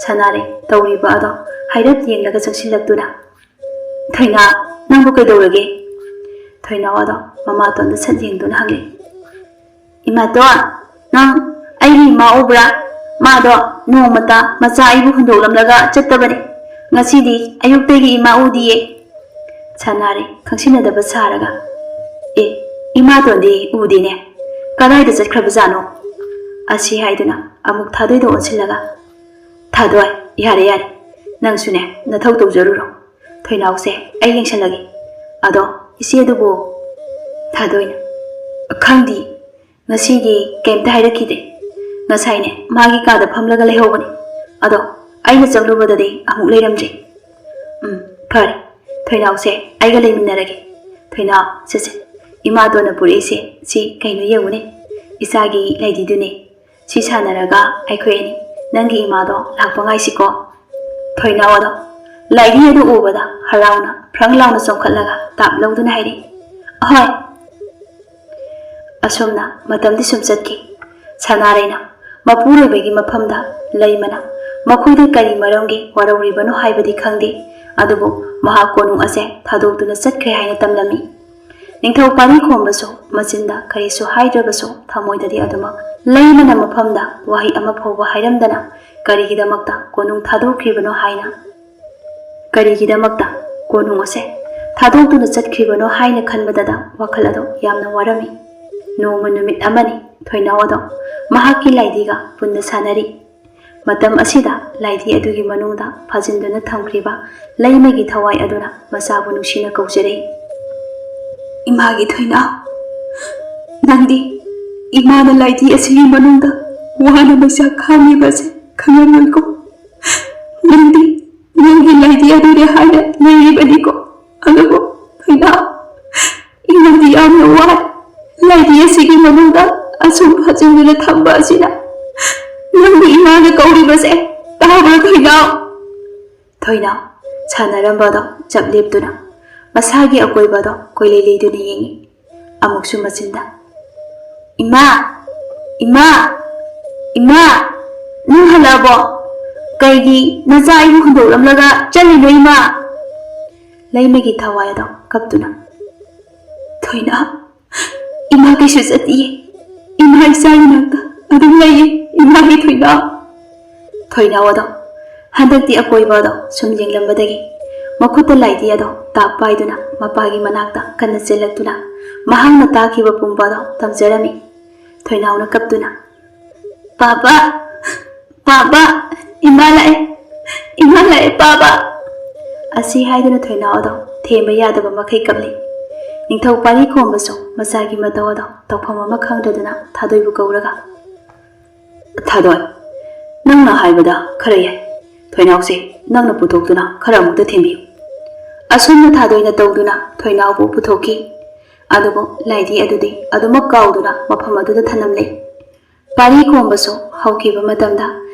ꯁꯅꯥꯔꯩ ꯇꯧꯔꯤꯕ ꯑꯗꯣ ꯍꯥꯏꯔꯞ ꯌꯦꯡꯂꯒ ꯆꯪꯁꯤꯜꯂꯛꯇꯨꯅ, "ꯊꯣꯏꯅꯥꯎ, ꯅꯪꯕꯨ ꯀꯩꯗꯧꯔꯒꯦ?" ꯊꯣꯏꯅꯥꯎ ꯑꯗꯣ ꯃꯃꯥꯇꯣꯟꯗ ꯁꯠ ꯌꯦꯡꯗꯨꯅ ꯍꯪꯂꯛꯏ꯫ "ꯏꯃꯥꯇꯣꯟ, ꯅꯪ ꯑꯩꯒꯤ ꯏꯃꯥ ꯎꯕ꯭ꯔꯥ? ꯃꯥꯗꯣ ꯅꯣꯡꯃꯇ ꯃꯆꯥ ꯑꯩꯕꯨ ꯍꯨꯟꯗꯣꯛꯂꯝꯂꯒ ꯆꯠꯇꯕꯅꯤ꯫ ꯉꯁꯤꯗꯤ ꯑꯌꯨꯛꯇꯒꯤ ꯏꯃꯥ ꯎꯗꯤꯌꯦ꯫" ꯁꯅꯥꯔꯩ ꯈꯪꯁꯤꯟꯅꯗꯕ ꯁꯥꯔꯒ, "ꯑꯦ, ꯏꯃꯥꯇꯣꯟꯗꯤ ꯎꯗꯦꯅꯦ꯫ ꯀꯗꯥꯏꯗ ꯆꯠꯈ꯭ꯔꯕꯖꯥꯠꯅꯣ?" ꯑꯁꯤ ꯍꯥꯏꯗꯨꯅ ꯑꯃꯨꯛ ꯊꯥꯗꯣꯏꯗ ꯑꯣꯟꯁꯤꯜꯂꯒ, "ꯊꯥꯗꯣꯏ, ꯌꯥꯔꯦ ꯌꯥꯔꯦ, ꯅꯪꯁꯨꯅꯦ ꯅꯊꯧ ꯇꯧꯖꯔꯨꯔꯣ꯫ ꯊꯣꯏꯅꯥꯎꯁꯦ ꯑꯩ ꯌꯦꯡꯁꯜꯂꯒꯦ꯫ ꯑꯗꯣ ꯏꯆꯦꯗꯨꯕꯨ?" ꯊꯥꯗꯣꯏꯅ, "ꯈꯪꯗꯤ, ꯉꯁꯤꯒꯤ ꯀꯩꯝꯇ ꯍꯥꯏꯔꯛꯈꯤꯗꯦ꯫ ꯉꯁꯥꯏꯅꯦ ꯃꯥꯒꯤ ꯀꯥꯗ ꯐꯝꯂꯒ ꯂꯩꯍꯧꯕꯅꯦ꯫ ꯑꯗꯣ ꯑꯩꯅ ꯆꯪꯂꯨꯕꯗꯗꯤ ꯑꯃꯨꯛ ꯂꯩꯔꯝꯗ꯭ꯔꯦ꯫ ꯎꯝ, ꯐꯔꯦ, ꯊꯣꯏꯅꯥꯎꯁꯦ ꯑꯩꯒ ꯂꯩꯃꯤꯟꯅꯔꯒꯦ꯫ ꯊꯣꯏꯅꯥꯎ, ꯁꯦ ꯁꯦ, ꯏꯃꯥꯇꯣꯟꯅ ꯄꯨꯔꯛꯏꯁꯦ ꯁꯤ ꯀꯩꯅꯣ ꯌꯦꯡꯉꯨꯅꯦ, ꯏꯆꯥꯒꯤ ꯂꯩꯗꯤꯗꯨꯅꯦ꯫ ꯁꯤ ꯁꯥꯟꯅꯔꯒ ꯑꯩꯈꯣꯏ ꯑꯅꯤ ꯅꯪꯒꯤ ꯏꯃꯥꯗꯣ ꯂꯥꯛꯄ ꯉꯥꯏꯁꯤꯀꯣ꯫" ꯊꯣꯏꯅꯥꯎ ꯑꯗꯣ ꯂꯥꯏꯗꯤ ꯑꯗꯨ ꯎꯕꯗ ꯍꯔꯥꯎꯅ ꯐ꯭ꯔꯪ ꯂꯥꯎꯅ ꯆꯣꯡꯈꯠꯂꯒ ꯇꯥꯞ ꯂꯧꯗꯨꯅ ꯍꯥꯏꯔꯛꯏ, "ꯑꯍꯣꯏ!" ꯑꯁꯨꯝꯅ ꯃꯇꯝꯗꯤ ꯁꯨꯝ ꯆꯠꯈꯤ꯫ ꯁꯅꯥꯔꯩꯅ ꯃꯄꯨꯔꯣꯏꯕꯒꯤ ꯃꯐꯝꯗ ꯂꯩꯃꯅ ꯃꯈꯣꯏꯗ ꯀꯔꯤ ꯃꯔꯝꯒꯤ ꯋꯥꯔꯧꯔꯤꯕꯅꯣ ꯍꯥꯏꯕꯗꯤ ꯈꯪꯗꯦ, ꯑꯗꯨꯕꯨ ꯃꯍꯥꯛ ꯀꯣꯅꯨꯡ ꯑꯁꯦ ꯊꯥꯗꯣꯛꯇꯨꯅ ꯆꯠꯈ꯭ꯔꯦ ꯍꯥꯏꯅ ꯇꯝꯂꯝꯃꯤ꯫ ꯅꯤꯡꯊꯧ ꯄꯥꯔꯤ ꯈꯣꯝꯕꯁꯨ ꯃꯆꯤꯟꯗ ꯀꯔꯤꯁꯨ ꯍꯥꯏꯗ꯭ꯔꯕꯁꯨ ꯊꯃꯣꯏꯗꯗꯤ ꯑꯗꯨꯃꯛ ꯂꯩꯃꯅ ꯃꯐꯝꯗ ꯋꯥꯍꯩ ꯑꯃ ꯐꯥꯎꯕ ꯍꯥꯏꯔꯝꯗꯅ ꯀꯔꯤꯒꯤꯗꯃꯛꯇ ꯀꯣꯅꯨꯡ ꯊꯥꯗꯣꯛꯈ꯭ꯔꯤꯕꯅꯣ ꯍꯥꯏꯅ, ꯀꯔꯤꯒꯤꯗꯃꯛꯇ ꯀꯣꯅꯨꯡ ꯑꯁꯦ ꯊꯥꯗꯣꯛꯇꯨꯅ ꯆꯠꯈ꯭ꯔꯤꯕꯅꯣ ꯍꯥꯏꯅ ꯈꯟꯕꯗꯗ ꯋꯥꯈꯜ ꯑꯗꯣ ꯌꯥꯝꯅ ꯋꯥꯔꯝꯃꯤ꯫ ꯅꯣꯡꯃ ꯅꯨꯃꯤꯠ ꯑꯃꯅꯤ ꯊꯣꯏꯅꯥꯎ ꯑꯗꯣ ꯃꯍꯥꯛꯀꯤ ꯂꯥꯏꯗꯤꯒ ꯄꯨꯟꯅ ꯁꯥꯟꯅꯔꯤ꯫ ꯃꯇꯝ ꯑꯁꯤꯗ ꯂꯥꯏꯗꯤ ꯑꯗꯨꯒꯤ ꯃꯅꯨꯡꯗ ꯐꯥꯖꯤꯟꯗꯨꯅ ꯊꯝꯈ꯭ꯔꯤꯕ ꯂꯩꯃꯒꯤ ꯊꯋꯥꯏ ꯑꯗꯨꯅ ꯃꯆꯥꯕꯨ ꯅꯨꯡꯁꯤꯅ ꯀꯧꯖꯔꯛꯏ, "ꯏꯃꯥꯒꯤ ꯊꯣꯏꯅꯥꯎ, ꯅꯪꯗꯤ ꯏꯃꯥꯅ ꯂꯥꯏꯗꯤ ꯑꯁꯤꯒꯤ ꯃꯅꯨꯡꯗ ꯋꯥꯅ ꯃꯩꯁꯥ ꯈꯥꯡꯂꯤꯕ ꯑꯁꯤ ꯈꯪꯂꯝꯂꯣꯏꯀꯣ꯫ ꯅꯪꯗꯤ ꯅꯪꯒꯤ ꯂꯥꯏꯗꯤ ꯑꯗꯨꯅꯦ ꯍꯥꯏꯅ ꯂꯩꯔꯤꯕꯅꯤꯀꯣ꯫ ꯑꯗꯨꯕꯨ ꯊꯣꯏꯅꯥꯎ, ꯏꯃꯥꯗꯤ ꯌꯥꯝꯅ ꯋꯥꯏ꯫ ꯂꯥꯏꯗꯤ ꯑꯁꯤꯒꯤ ꯃꯅꯨꯡꯗ ꯑꯁꯨꯝ ꯐꯥꯖꯤꯟꯗꯨꯅ ꯊꯝꯕ ꯑꯁꯤꯅ ꯅꯪꯕꯨ ꯏꯃꯥꯅ ꯀꯧꯔꯤꯕꯁꯦ ꯇꯥꯕ꯭ꯔꯥ ꯊꯣꯏꯅꯥꯎ?" ꯊꯣꯏꯅꯥꯎ ꯁꯥꯟꯅꯔꯝꯕꯗꯣ ꯆꯞ ꯂꯦꯞꯇꯨꯅ ꯃꯁꯥꯒꯤ ꯑꯀꯣꯏꯕꯗꯣ ꯀꯣꯏꯂꯩ ꯂꯩꯗꯨꯅ ꯌꯦꯡꯉꯤ꯫ ꯑꯃꯨꯛꯁꯨ ꯃꯆꯤꯟꯗ, "ꯏꯃꯥ! ꯏꯃꯥ! ꯏꯃꯥ! ꯅꯪ ꯍꯜꯂꯛꯑꯕꯣ? ꯀꯩꯒꯤ ꯅꯆꯥ ꯑꯩꯕꯨ ꯍꯨꯟꯗꯣꯛꯂꯝꯂꯒ ꯆꯠꯂꯤꯅꯣ ꯏꯃꯥ?" ꯂꯩꯃꯒꯤ ꯊꯋꯥꯏ ꯑꯗꯣ ꯀꯞꯇꯨꯅ, "ꯊꯣꯏꯅꯥꯎ, ꯏꯃꯥ ꯀꯩꯁꯨ ꯆꯠꯇꯤꯌꯦ꯫ ꯏꯃꯥ ꯏꯆꯥꯒꯤ ꯅꯥꯛꯇ ꯑꯗꯨꯝ ꯂꯩꯌꯦ, ꯏꯃꯥꯒꯤ ꯊꯣꯏꯅꯥꯎ꯫" ꯊꯣꯏꯅꯥꯎ ꯑꯗꯣ ꯍꯟꯗꯛꯇꯤ ꯑꯀꯣꯏꯕ ꯑꯗꯣ ꯁꯨꯝ ꯌꯦꯡꯂꯝꯕꯗꯒꯤ ꯃꯈꯨꯠꯇ ꯂꯥꯏꯗꯤ ꯑꯗꯣ ꯇꯥꯞ ꯄꯥꯏꯗꯨꯅ ꯃꯄꯥꯒꯤ ꯃꯅꯥꯛꯇ ꯀꯟꯅ ꯆꯦꯜꯂꯛꯇꯨꯅ ꯃꯍꯥꯛꯅ ꯇꯥꯈꯤꯕ ꯄꯨꯝꯕ ꯑꯗꯣ ꯇꯝꯖꯔꯝꯃꯤ꯫ ꯊꯣꯏꯅꯥꯎꯅ ꯀꯞꯇꯨꯅ, "ꯄꯥꯕ! ꯄꯥꯕ! "ꯏꯃꯥ ꯂꯥꯛꯑꯦ, ꯏꯃꯥ ꯂꯥꯛꯑꯦ, ꯄꯥꯕ!" ꯑꯁꯤ ꯍꯥꯏꯗꯨꯅ ꯊꯣꯏꯅꯥꯎ ꯑꯗꯣ ꯊꯦꯝꯕ ꯌꯥꯗꯕ ꯃꯈꯩ ꯀꯞꯂꯤ꯫ ꯅꯤꯡꯊꯧ ꯄꯥꯔꯤ ꯈꯣꯝꯕꯁꯨ ꯃꯆꯥꯒꯤ ꯃꯇꯧ ꯑꯗꯣ ꯇꯧꯐꯝ ꯑꯃ ꯈꯪꯗ꯭ꯔꯗꯨꯅ ꯊꯥꯗꯣꯏꯕꯨ ꯀꯧꯔꯒ, "ꯊꯥꯗꯣꯏ, ꯅꯪꯅ ꯍꯥꯏꯕꯗ ꯈꯔ ꯌꯥꯏ꯫ ꯊꯣꯏꯅꯥꯎꯁꯦ ꯅꯪꯅ ꯄꯨꯊꯣꯛꯇꯨꯅ ꯈꯔ ꯑꯃꯨꯛꯇ ꯊꯦꯝꯕꯤꯌꯨ꯫" ꯑꯁꯨꯝꯅ ꯊꯥꯗꯣꯏꯅ ꯇꯧꯗꯨꯅ ꯊꯣꯏꯅꯥꯎꯕꯨ ꯄꯨꯊꯣꯛꯈꯤ꯫ ꯑꯗꯨꯕꯨ ꯂꯥꯏꯙꯤ ꯑꯗꯨꯗꯤ ꯑꯗꯨꯃꯛ ꯀꯥꯎꯗꯨꯅ ꯃꯐꯝ ꯑꯗꯨꯗ ꯊꯅꯝꯂꯦ꯫ ꯄꯥꯔꯤ ꯈꯣꯝꯕꯁꯨ ꯍꯧꯈꯤꯕ ꯃꯇꯝꯗ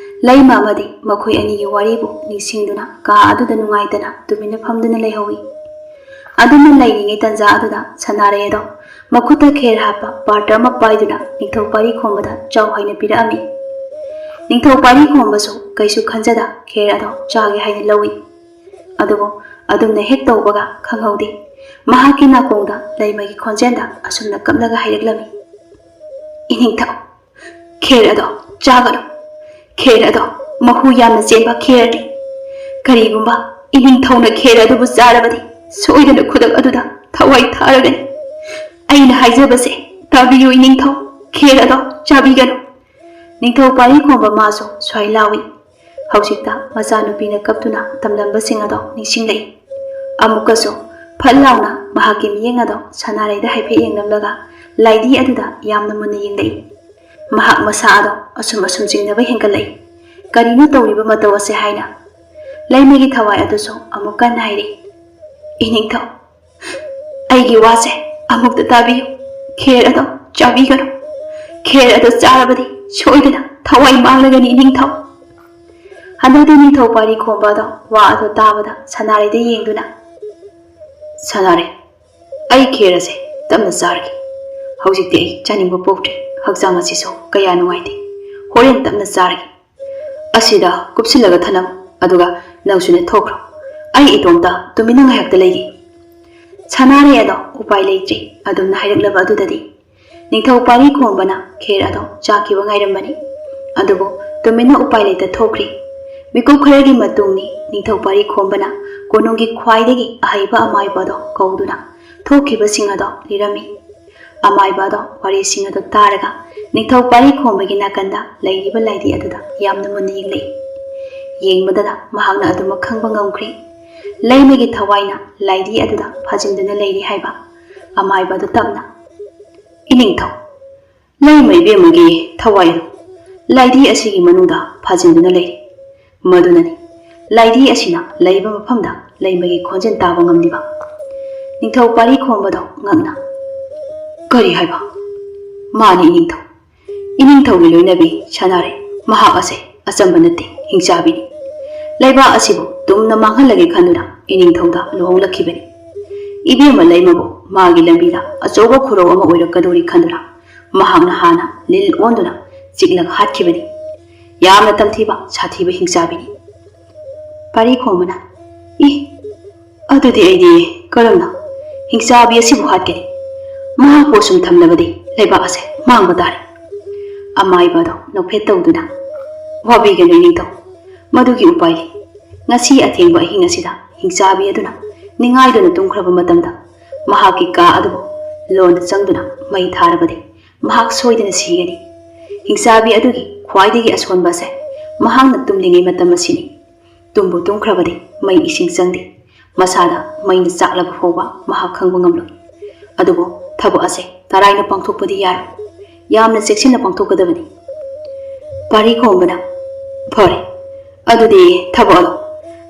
ꯂꯩꯃ ꯑꯃꯗꯤ ꯃꯈꯣꯏ ꯑꯅꯤꯒꯤ ꯋꯥꯔꯤꯕꯨ ꯅꯤꯡꯁꯤꯡꯗꯨꯅ ꯀꯥ ꯑꯗꯨꯗ ꯅꯨꯡꯉꯥꯏꯇꯅ ꯇꯨꯃꯤꯟꯅ ꯐꯝꯗꯨꯅ ꯂꯩꯍꯧꯏ꯫ ꯑꯗꯨꯝꯅ ꯂꯩꯔꯤꯉꯩ ꯇꯟꯖꯥ ꯑꯗꯨꯗ ꯁꯅꯥꯔꯩ ꯑꯗꯣ ꯃꯈꯨꯠꯇ ꯈꯦꯔ ꯍꯥꯞꯄ ꯄꯥꯇ꯭ꯔ ꯑꯃ ꯄꯥꯏꯗꯨꯅ ꯅꯤꯡꯊꯧ ꯄꯥꯔꯤ ꯈꯣꯝꯕꯗ ꯆꯥꯎ ꯍꯥꯏꯅ ꯄꯤꯔꯛꯑꯝꯃꯤ꯫ ꯅꯤꯡꯊꯧ ꯄꯥꯔꯤ ꯈꯣꯝꯕꯁꯨ ꯀꯩꯁꯨ ꯈꯟꯖꯗ ꯈꯦꯔ ꯑꯗꯣ ꯆꯥꯒꯦ ꯍꯥꯏꯅ ꯂꯧꯏ꯫ ꯑꯗꯨꯕꯨ ꯑꯗꯨꯝꯅ ꯍꯦꯛ ꯇꯧꯕꯒ ꯈꯪꯍꯧꯗꯦ, ꯃꯍꯥꯛꯀꯤ ꯅꯥꯀꯣꯡꯗ ꯂꯩꯃꯒꯤ ꯈꯣꯟꯖꯦꯜꯗ ꯑꯁꯨꯝꯅ ꯀꯞꯂꯒ ꯍꯥꯏꯔꯛꯂꯝꯃꯤ, "ꯏꯅꯤꯡꯊꯧ, ꯈꯦꯔ ꯑꯗꯣ ꯆꯥꯒꯅꯨ꯫ ꯈꯦꯔ ꯑꯗꯣ ꯃꯍꯨ ꯌꯥꯝꯅ ꯆꯦꯟꯕ ꯈꯦꯔꯅꯤ꯫ ꯀꯔꯤꯒꯨꯝꯕ ꯏꯅꯤꯡꯊꯧꯅ ꯈꯦꯔ ꯑꯗꯨꯕꯨ ꯆꯥꯔꯕꯗꯤ ꯁꯣꯏꯗꯅ ꯈꯨꯗꯛ ꯑꯗꯨꯗ ꯊꯋꯥꯏ ꯊꯥꯔꯒꯅꯤ꯫ ꯑꯩꯅ ꯍꯥꯏꯖꯕꯁꯦ ꯇꯥꯕꯤꯌꯨ ꯏꯅꯤꯡꯊꯧ, ꯈꯦꯔ ꯑꯗꯣ ꯆꯥꯕꯤꯒꯅꯨ꯫" ꯅꯤꯡꯊꯧ ꯄꯥꯔꯤ ꯈꯣꯝꯕ ꯃꯥꯁꯨ ꯁ꯭ꯋꯥꯏ ꯂꯥꯎꯏ꯫ ꯍꯧꯖꯤꯛꯇ ꯃꯆꯥꯅꯨꯄꯤꯅ ꯀꯞꯇꯨꯅ ꯇꯝꯂꯝꯕꯁꯤꯡ ꯑꯗꯣ ꯅꯤꯡꯁꯤꯡꯂꯛꯏ꯫ ꯑꯃꯨꯛꯀꯁꯨ ꯐꯠ ꯂꯥꯎꯅ ꯃꯍꯥꯛꯀꯤ ꯃꯤꯠꯌꯦꯡ ꯑꯗꯣ ꯁꯅꯥꯔꯩꯗ ꯍꯥꯏꯐꯦꯠ ꯌꯦꯡꯂꯝꯂꯒ ꯂꯥꯏꯙꯤ ꯑꯗꯨꯗ ꯌꯥꯝꯅ ꯃꯨꯟꯅ ꯌꯦꯡꯂꯛꯏ꯫ ꯃꯍꯥꯛ ꯃꯁꯥ ꯑꯗꯣ ꯑꯁꯨꯝ ꯑꯁꯨꯝ ꯆꯤꯡꯅꯕ ꯍꯦꯟꯒꯠꯂꯛꯏ꯫ ꯀꯔꯤꯅꯣ ꯇꯧꯔꯤꯕ ꯃꯇꯧ ꯑꯁꯦ ꯍꯥꯏꯅ꯫ ꯂꯩꯃꯒꯤ ꯊꯋꯥꯏ ꯑꯗꯨꯁꯨ ꯑꯃꯨꯛ ꯀꯟꯅ ꯍꯥꯏꯔꯛꯏ, "ꯏꯅꯤꯡꯊꯧ, ꯑꯩꯒꯤ ꯋꯥꯁꯦ ꯑꯃꯨꯛꯇ ꯇꯥꯕꯤꯌꯨ꯫ ꯈꯦꯔ ꯑꯗꯣ ꯆꯥꯕꯤꯒꯅꯨ꯫ ꯈꯦꯔ ꯑꯗꯣ ꯆꯥꯔꯕꯗꯤ ꯁꯣꯏꯗꯅ ꯊꯋꯥꯏ ꯃꯥꯡꯂꯒꯅꯤ ꯏꯅꯤꯡꯊꯧ꯫" ꯍꯟꯗꯛꯇꯤ ꯅꯤꯡꯊꯧ ꯄꯥꯔꯤ ꯈꯣꯝꯕ ꯑꯗꯣ ꯋꯥ ꯑꯗꯣ ꯇꯥꯕꯗ ꯁꯅꯥꯔꯩꯗ ꯌꯦꯡꯗꯨꯅ, "ꯁꯅꯥꯔꯩ, ꯑꯩ ꯈꯦꯔ ꯑꯁꯦ ꯇꯞꯅ ꯆꯥꯔꯒꯦ꯫ ꯍꯧꯖꯤꯛꯇꯤ ꯑꯩ ꯆꯥꯅꯤꯡꯕ ꯄꯣꯛꯇ꯭ꯔꯦ꯫ ꯍꯛꯆꯥꯡ ꯑꯁꯤꯁꯨ ꯀꯌꯥ ꯅꯨꯡꯉꯥꯏꯇꯦ꯫ ꯍꯣꯔꯦꯟ ꯇꯞꯅ ꯆꯥꯔꯒꯦ꯫ ꯑꯁꯤꯗ ꯀꯨꯞꯁꯤꯜꯂꯒ ꯊꯅꯝꯃꯨ, ꯑꯗꯨꯒ ꯅꯪꯁꯨꯅꯦ ꯊꯣꯛꯈ꯭ꯔꯣ꯫ ꯑꯩ ꯏꯇꯣꯝꯇ ꯇꯨꯃꯤꯟꯅ ꯉꯥꯏꯍꯥꯛꯇ ꯂꯩꯒꯦ꯫" ꯁꯅꯥꯔꯩ ꯑꯗꯣ ꯎꯄꯥꯏ ꯂꯩꯇ꯭ꯔꯦ꯫ ꯑꯗꯨꯝꯅ ꯍꯥꯏꯔꯛꯂꯕ ꯑꯗꯨꯗꯗꯤ ꯅꯤꯡꯊꯧ ꯄꯥꯔꯤ ꯈꯣꯝꯕꯅ ꯈꯦꯔ ꯑꯗꯣ ꯆꯥꯈꯤꯕ ꯉꯥꯏꯔꯝꯕꯅꯤ꯫ ꯑꯗꯨꯕꯨ ꯇꯨꯃꯤꯟꯅ ꯎꯄꯥꯏ ꯂꯩꯇ ꯊꯣꯛꯈ꯭ꯔꯤ꯫ ꯃꯤꯀꯨꯞ ꯈꯔꯒꯤ ꯃꯇꯨꯡꯅꯤ ꯅꯤꯡꯊꯧ ꯄꯥꯔꯤ ꯈꯣꯝꯕꯅ ꯀꯣꯅꯨꯡꯒꯤ ꯈ꯭ꯋꯥꯏꯗꯒꯤ ꯑꯍꯩꯕ ꯑꯃꯥꯏꯕ ꯑꯗꯣ ꯀꯧꯗꯨꯅ ꯊꯣꯛꯈꯤꯕꯁꯤꯡ ꯑꯗꯣ ꯂꯤꯔꯝꯃꯤ꯫ ꯑꯃꯥꯏꯕ ꯑꯗꯣ ꯋꯥꯔꯤꯁꯤꯡ ꯑꯗꯣ ꯇꯥꯔꯒ ꯅꯤꯡꯊꯧ ꯄꯥꯔꯤ ꯈꯣꯝꯕꯒꯤ ꯅꯥꯀꯟꯗ ꯂꯩꯔꯤꯕ ꯂꯥꯏꯙꯤ ꯑꯗꯨꯗ ꯌꯥꯝꯅ ꯃꯨꯟꯅ ꯌꯦꯡꯂꯛꯏ꯫ ꯌꯦꯡꯕꯗꯗ ꯃꯍꯥꯛꯅ ꯑꯗꯨꯃꯛ ꯈꯪꯕ ꯉꯝꯈ꯭ꯔꯦ꯫ ꯂꯩꯃꯒꯤ ꯊꯋꯥꯏꯅ ꯂꯥꯏꯙꯤ ꯑꯗꯨꯗ ꯐꯥꯖꯤꯟꯗꯨꯅ ꯂꯩꯔꯤ ꯍꯥꯏꯕ꯫ ꯑꯃꯥꯏꯕ ꯑꯗꯨ ꯇꯞꯅ, "ꯏꯅꯤꯡꯊꯧ, ꯂꯩꯃ ꯏꯕꯦꯝꯃꯒꯤ ꯊꯋꯥꯏ ꯑꯗꯨ ꯂꯥꯏꯙꯤ ꯑꯁꯤꯒꯤ ꯃꯅꯨꯡꯗ ꯐꯥꯖꯤꯟꯗꯨꯅ ꯂꯩꯔꯤ꯫ ꯃꯗꯨꯅꯅꯤ ꯂꯥꯏꯙꯤ ꯑꯁꯤꯅ ꯂꯩꯕ ꯃꯐꯝꯗ ꯂꯩꯃꯒꯤ ꯈꯣꯟꯖꯦꯜ ꯇꯥꯕ ꯉꯝꯂꯤꯕ꯫" ꯅꯤꯡꯊꯧ ꯄꯥꯔꯤ ꯈꯣꯝꯕꯗꯣ ꯉꯛꯅ, "ꯀꯔꯤ ꯍꯥꯏꯕ?" "ꯃꯥꯅꯤ ꯏꯅꯤꯡꯊꯧ, ꯏꯅꯤꯡꯊꯧꯒꯤ ꯂꯣꯏꯅꯕꯤ ꯁꯅꯥꯔꯩ꯫ ꯃꯍꯥꯛ ꯑꯁꯦ ꯑꯆꯝꯕ ꯅꯠꯇꯦ, ꯍꯤꯡꯆꯥꯕꯤꯅꯤ꯫ ꯂꯩꯕꯥꯛ ꯑꯁꯤꯕꯨ ꯇꯨꯝꯅ ꯃꯥꯡꯍꯜꯂꯒꯦ ꯈꯟꯗꯨꯅ ꯏꯅꯤꯡꯊꯧꯗ ꯂꯨꯍꯣꯡꯂꯛꯈꯤꯕꯅꯤ꯫ ꯏꯕꯦꯝꯃ ꯂꯩꯃꯕꯨ ꯃꯥꯒꯤ ꯂꯝꯕꯤꯗ ꯑꯆꯧꯕ ꯈꯨꯔꯧ ꯑꯃ ꯑꯣꯏꯔꯛꯀꯗꯧꯔꯤ ꯈꯟꯗꯨꯅ ꯃꯍꯥꯛꯅ ꯍꯥꯟꯅ ꯂꯤꯜ ꯑꯣꯟꯗꯨꯅ ꯆꯤꯛꯂꯒ ꯍꯥꯠꯈꯤꯕꯅꯤ꯫ ꯌꯥꯝꯅ ꯇꯝꯊꯤꯕ, ꯁꯥꯊꯤꯕ ꯍꯤꯡꯆꯥꯕꯤꯅꯤ꯫" ꯄꯥꯔꯤ ꯈꯣꯝꯕꯅ, "ꯏ, ꯑꯗꯨꯗꯤ ꯑꯩꯗꯤ ꯀꯔꯝꯅ ꯍꯤꯡꯆꯥꯕꯤ ꯑꯁꯤꯕꯨ ꯍꯥꯠꯀꯅꯤ? ꯃꯍꯥꯛꯄꯨ ꯑꯁꯨꯝ ꯊꯝꯂꯕꯗꯤ ꯂꯩꯕꯥꯛ ꯑꯁꯦ ꯃꯥꯡꯕ ꯇꯥꯔꯦ꯫" ꯑꯃꯥꯏꯕ ꯑꯗꯣ ꯅꯣꯛꯐꯦꯠ ꯇꯧꯗꯨꯅ, "ꯋꯥꯕꯤꯒꯅꯨ ꯏꯅꯤꯡꯊꯧ, ꯃꯗꯨꯒꯤ ꯎꯄꯥꯏ ꯂꯩ꯫ ꯉꯁꯤ ꯑꯊꯦꯡꯕ ꯑꯍꯤꯡ ꯑꯁꯤꯗ ꯍꯤꯡꯆꯥꯕꯤ ꯑꯗꯨꯅ ꯅꯤꯡꯉꯥꯏꯗꯨꯅ ꯇꯨꯝꯈ꯭ꯔꯕ ꯃꯇꯝꯗ ꯃꯍꯥꯛꯀꯤ ꯀꯥ ꯑꯗꯨꯕꯨ ꯂꯣꯟꯗ ꯆꯪꯗꯨꯅ ꯃꯩ ꯊꯥꯔꯕꯗꯤ ꯃꯍꯥꯛ ꯁꯣꯏꯗꯅ ꯁꯤꯒꯅꯤ꯫ ꯍꯤꯡꯆꯥꯕꯤ ꯑꯗꯨꯒꯤ ꯈ꯭ꯋꯥꯏꯗꯒꯤ ꯑꯁꯣꯟꯕ ꯑꯁꯦ ꯃꯍꯥꯛꯅ ꯇꯨꯝꯂꯤꯉꯩ ꯃꯇꯝ ꯑꯁꯤꯅꯤ꯫ ꯇꯨꯝꯕꯨ ꯇꯨꯝꯈ꯭ꯔꯕꯗꯤ ꯃꯩ ꯏꯁꯤꯡ ꯆꯪꯗꯦ꯫ ꯃꯁꯥꯗ ꯃꯩꯅ ꯆꯥꯛꯂꯕ ꯐꯥꯎꯕ ꯃꯍꯥꯛ ꯈꯪꯕ ꯉꯝꯂꯣꯏ꯫ ꯑꯗꯨꯕꯨ ꯊꯕꯛ ꯑꯁꯦ ꯇꯔꯥꯏꯅ ꯄꯥꯡꯊꯣꯛꯄꯗꯤ ꯌꯥꯔꯣꯏ꯫ ꯌꯥꯝꯅ ꯆꯦꯛꯁꯤꯟꯅ ꯄꯥꯡꯊꯣꯛꯀꯗꯕꯅꯤ꯫" ꯄꯥꯔꯤ ꯈꯣꯝꯕꯅ, "ꯐꯔꯦ, ꯑꯗꯨꯗꯤ ꯊꯕꯛ ꯑꯗꯨ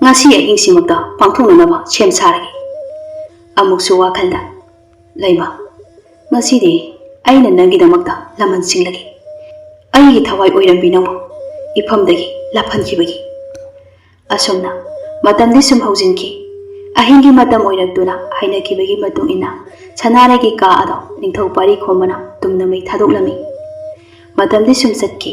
ꯉꯁꯤ ꯑꯍꯤꯡꯁꯤꯃꯛꯇ ꯄꯥꯡꯊꯣꯛꯅꯅꯕ ꯁꯦꯝ ꯁꯥꯔꯒꯦ꯫" ꯑꯃꯨꯛꯁꯨ ꯋꯥꯈꯜꯗ, "ꯂꯩꯃ, ꯉꯁꯤꯗꯤ ꯑꯩꯅ ꯅꯪꯒꯤꯗꯃꯛꯇ ꯂꯃꯟ ꯁꯤꯡꯂꯒꯦ꯫ ꯑꯩꯒꯤ ꯊꯋꯥꯏ ꯑꯣꯏꯔꯝꯕꯤ ꯅꯪꯕꯨ ꯏꯐꯝꯗꯒꯤ ꯂꯥꯞꯍꯟꯈꯤꯕꯒꯤ꯫" ꯑꯁꯨꯝꯅ ꯃꯇꯝꯗꯤ ꯁꯨꯝ ꯍꯧꯖꯤꯟꯈꯤ꯫ ꯑꯍꯤꯡꯒꯤ ꯃꯇꯝ ꯑꯣꯏꯔꯛꯇꯨꯅ ꯍꯥꯏꯅꯈꯤꯕꯒꯤ ꯃꯇꯨꯡ ꯏꯟꯅ ꯁꯅꯥꯔꯩꯒꯤ ꯀꯥ ꯑꯗꯣ ꯅꯤꯡꯊꯧ ꯄꯥꯔꯤ ꯈꯣꯝꯕꯅ ꯇꯨꯝꯅ ꯃꯩ ꯊꯥꯗꯣꯛꯂꯝꯃꯤ꯫ ꯃꯇꯝꯗꯤ ꯁꯨꯝ ꯆꯠꯈꯤ꯫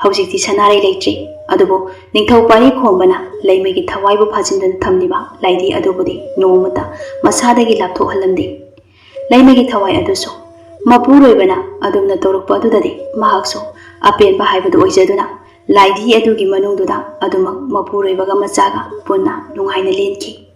ꯍꯧꯖꯤꯛꯇꯤ ꯁꯅꯥꯔꯩ ꯂꯩꯇ꯭ꯔꯤ꯫ ꯑꯗꯨꯕꯨ ꯅꯤꯡꯊꯧ ꯄꯥꯔꯤ ꯈꯣꯝꯕꯅ ꯂꯩꯃꯒꯤ ꯊꯋꯥꯏꯕꯨ ꯐꯥꯖꯤꯟꯗꯨꯅ ꯊꯝꯂꯤꯕ ꯂꯥꯏꯙꯤ ꯑꯗꯨꯕꯨꯗꯤ ꯅꯣꯡꯃꯇ ꯃꯁꯥꯗꯒꯤ ꯂꯥꯞꯊꯣꯛꯍꯜꯂꯝꯗꯦ꯫ ꯂꯩꯃꯒꯤ ꯊꯋꯥꯏ ꯑꯗꯨꯁꯨ ꯃꯄꯨꯔꯣꯏꯕꯅ ꯑꯗꯨꯝꯅ ꯇꯧꯔꯛꯄ ꯑꯗꯨꯗꯗꯤ ꯃꯍꯥꯛꯁꯨ ꯑꯄꯦꯟꯕ ꯍꯥꯏꯕꯗꯨ ꯑꯣꯏꯖꯗꯨꯅ ꯂꯥꯏꯙꯤ ꯑꯗꯨꯒꯤ ꯃꯅꯨꯡꯗꯨꯗ ꯑꯗꯨꯃꯛ ꯃꯄꯨꯔꯣꯏꯕꯒ ꯃꯆꯥꯒ ꯄꯨꯟꯅ ꯅꯨꯡꯉꯥꯏꯅ ꯂꯦꯟꯈꯤ꯫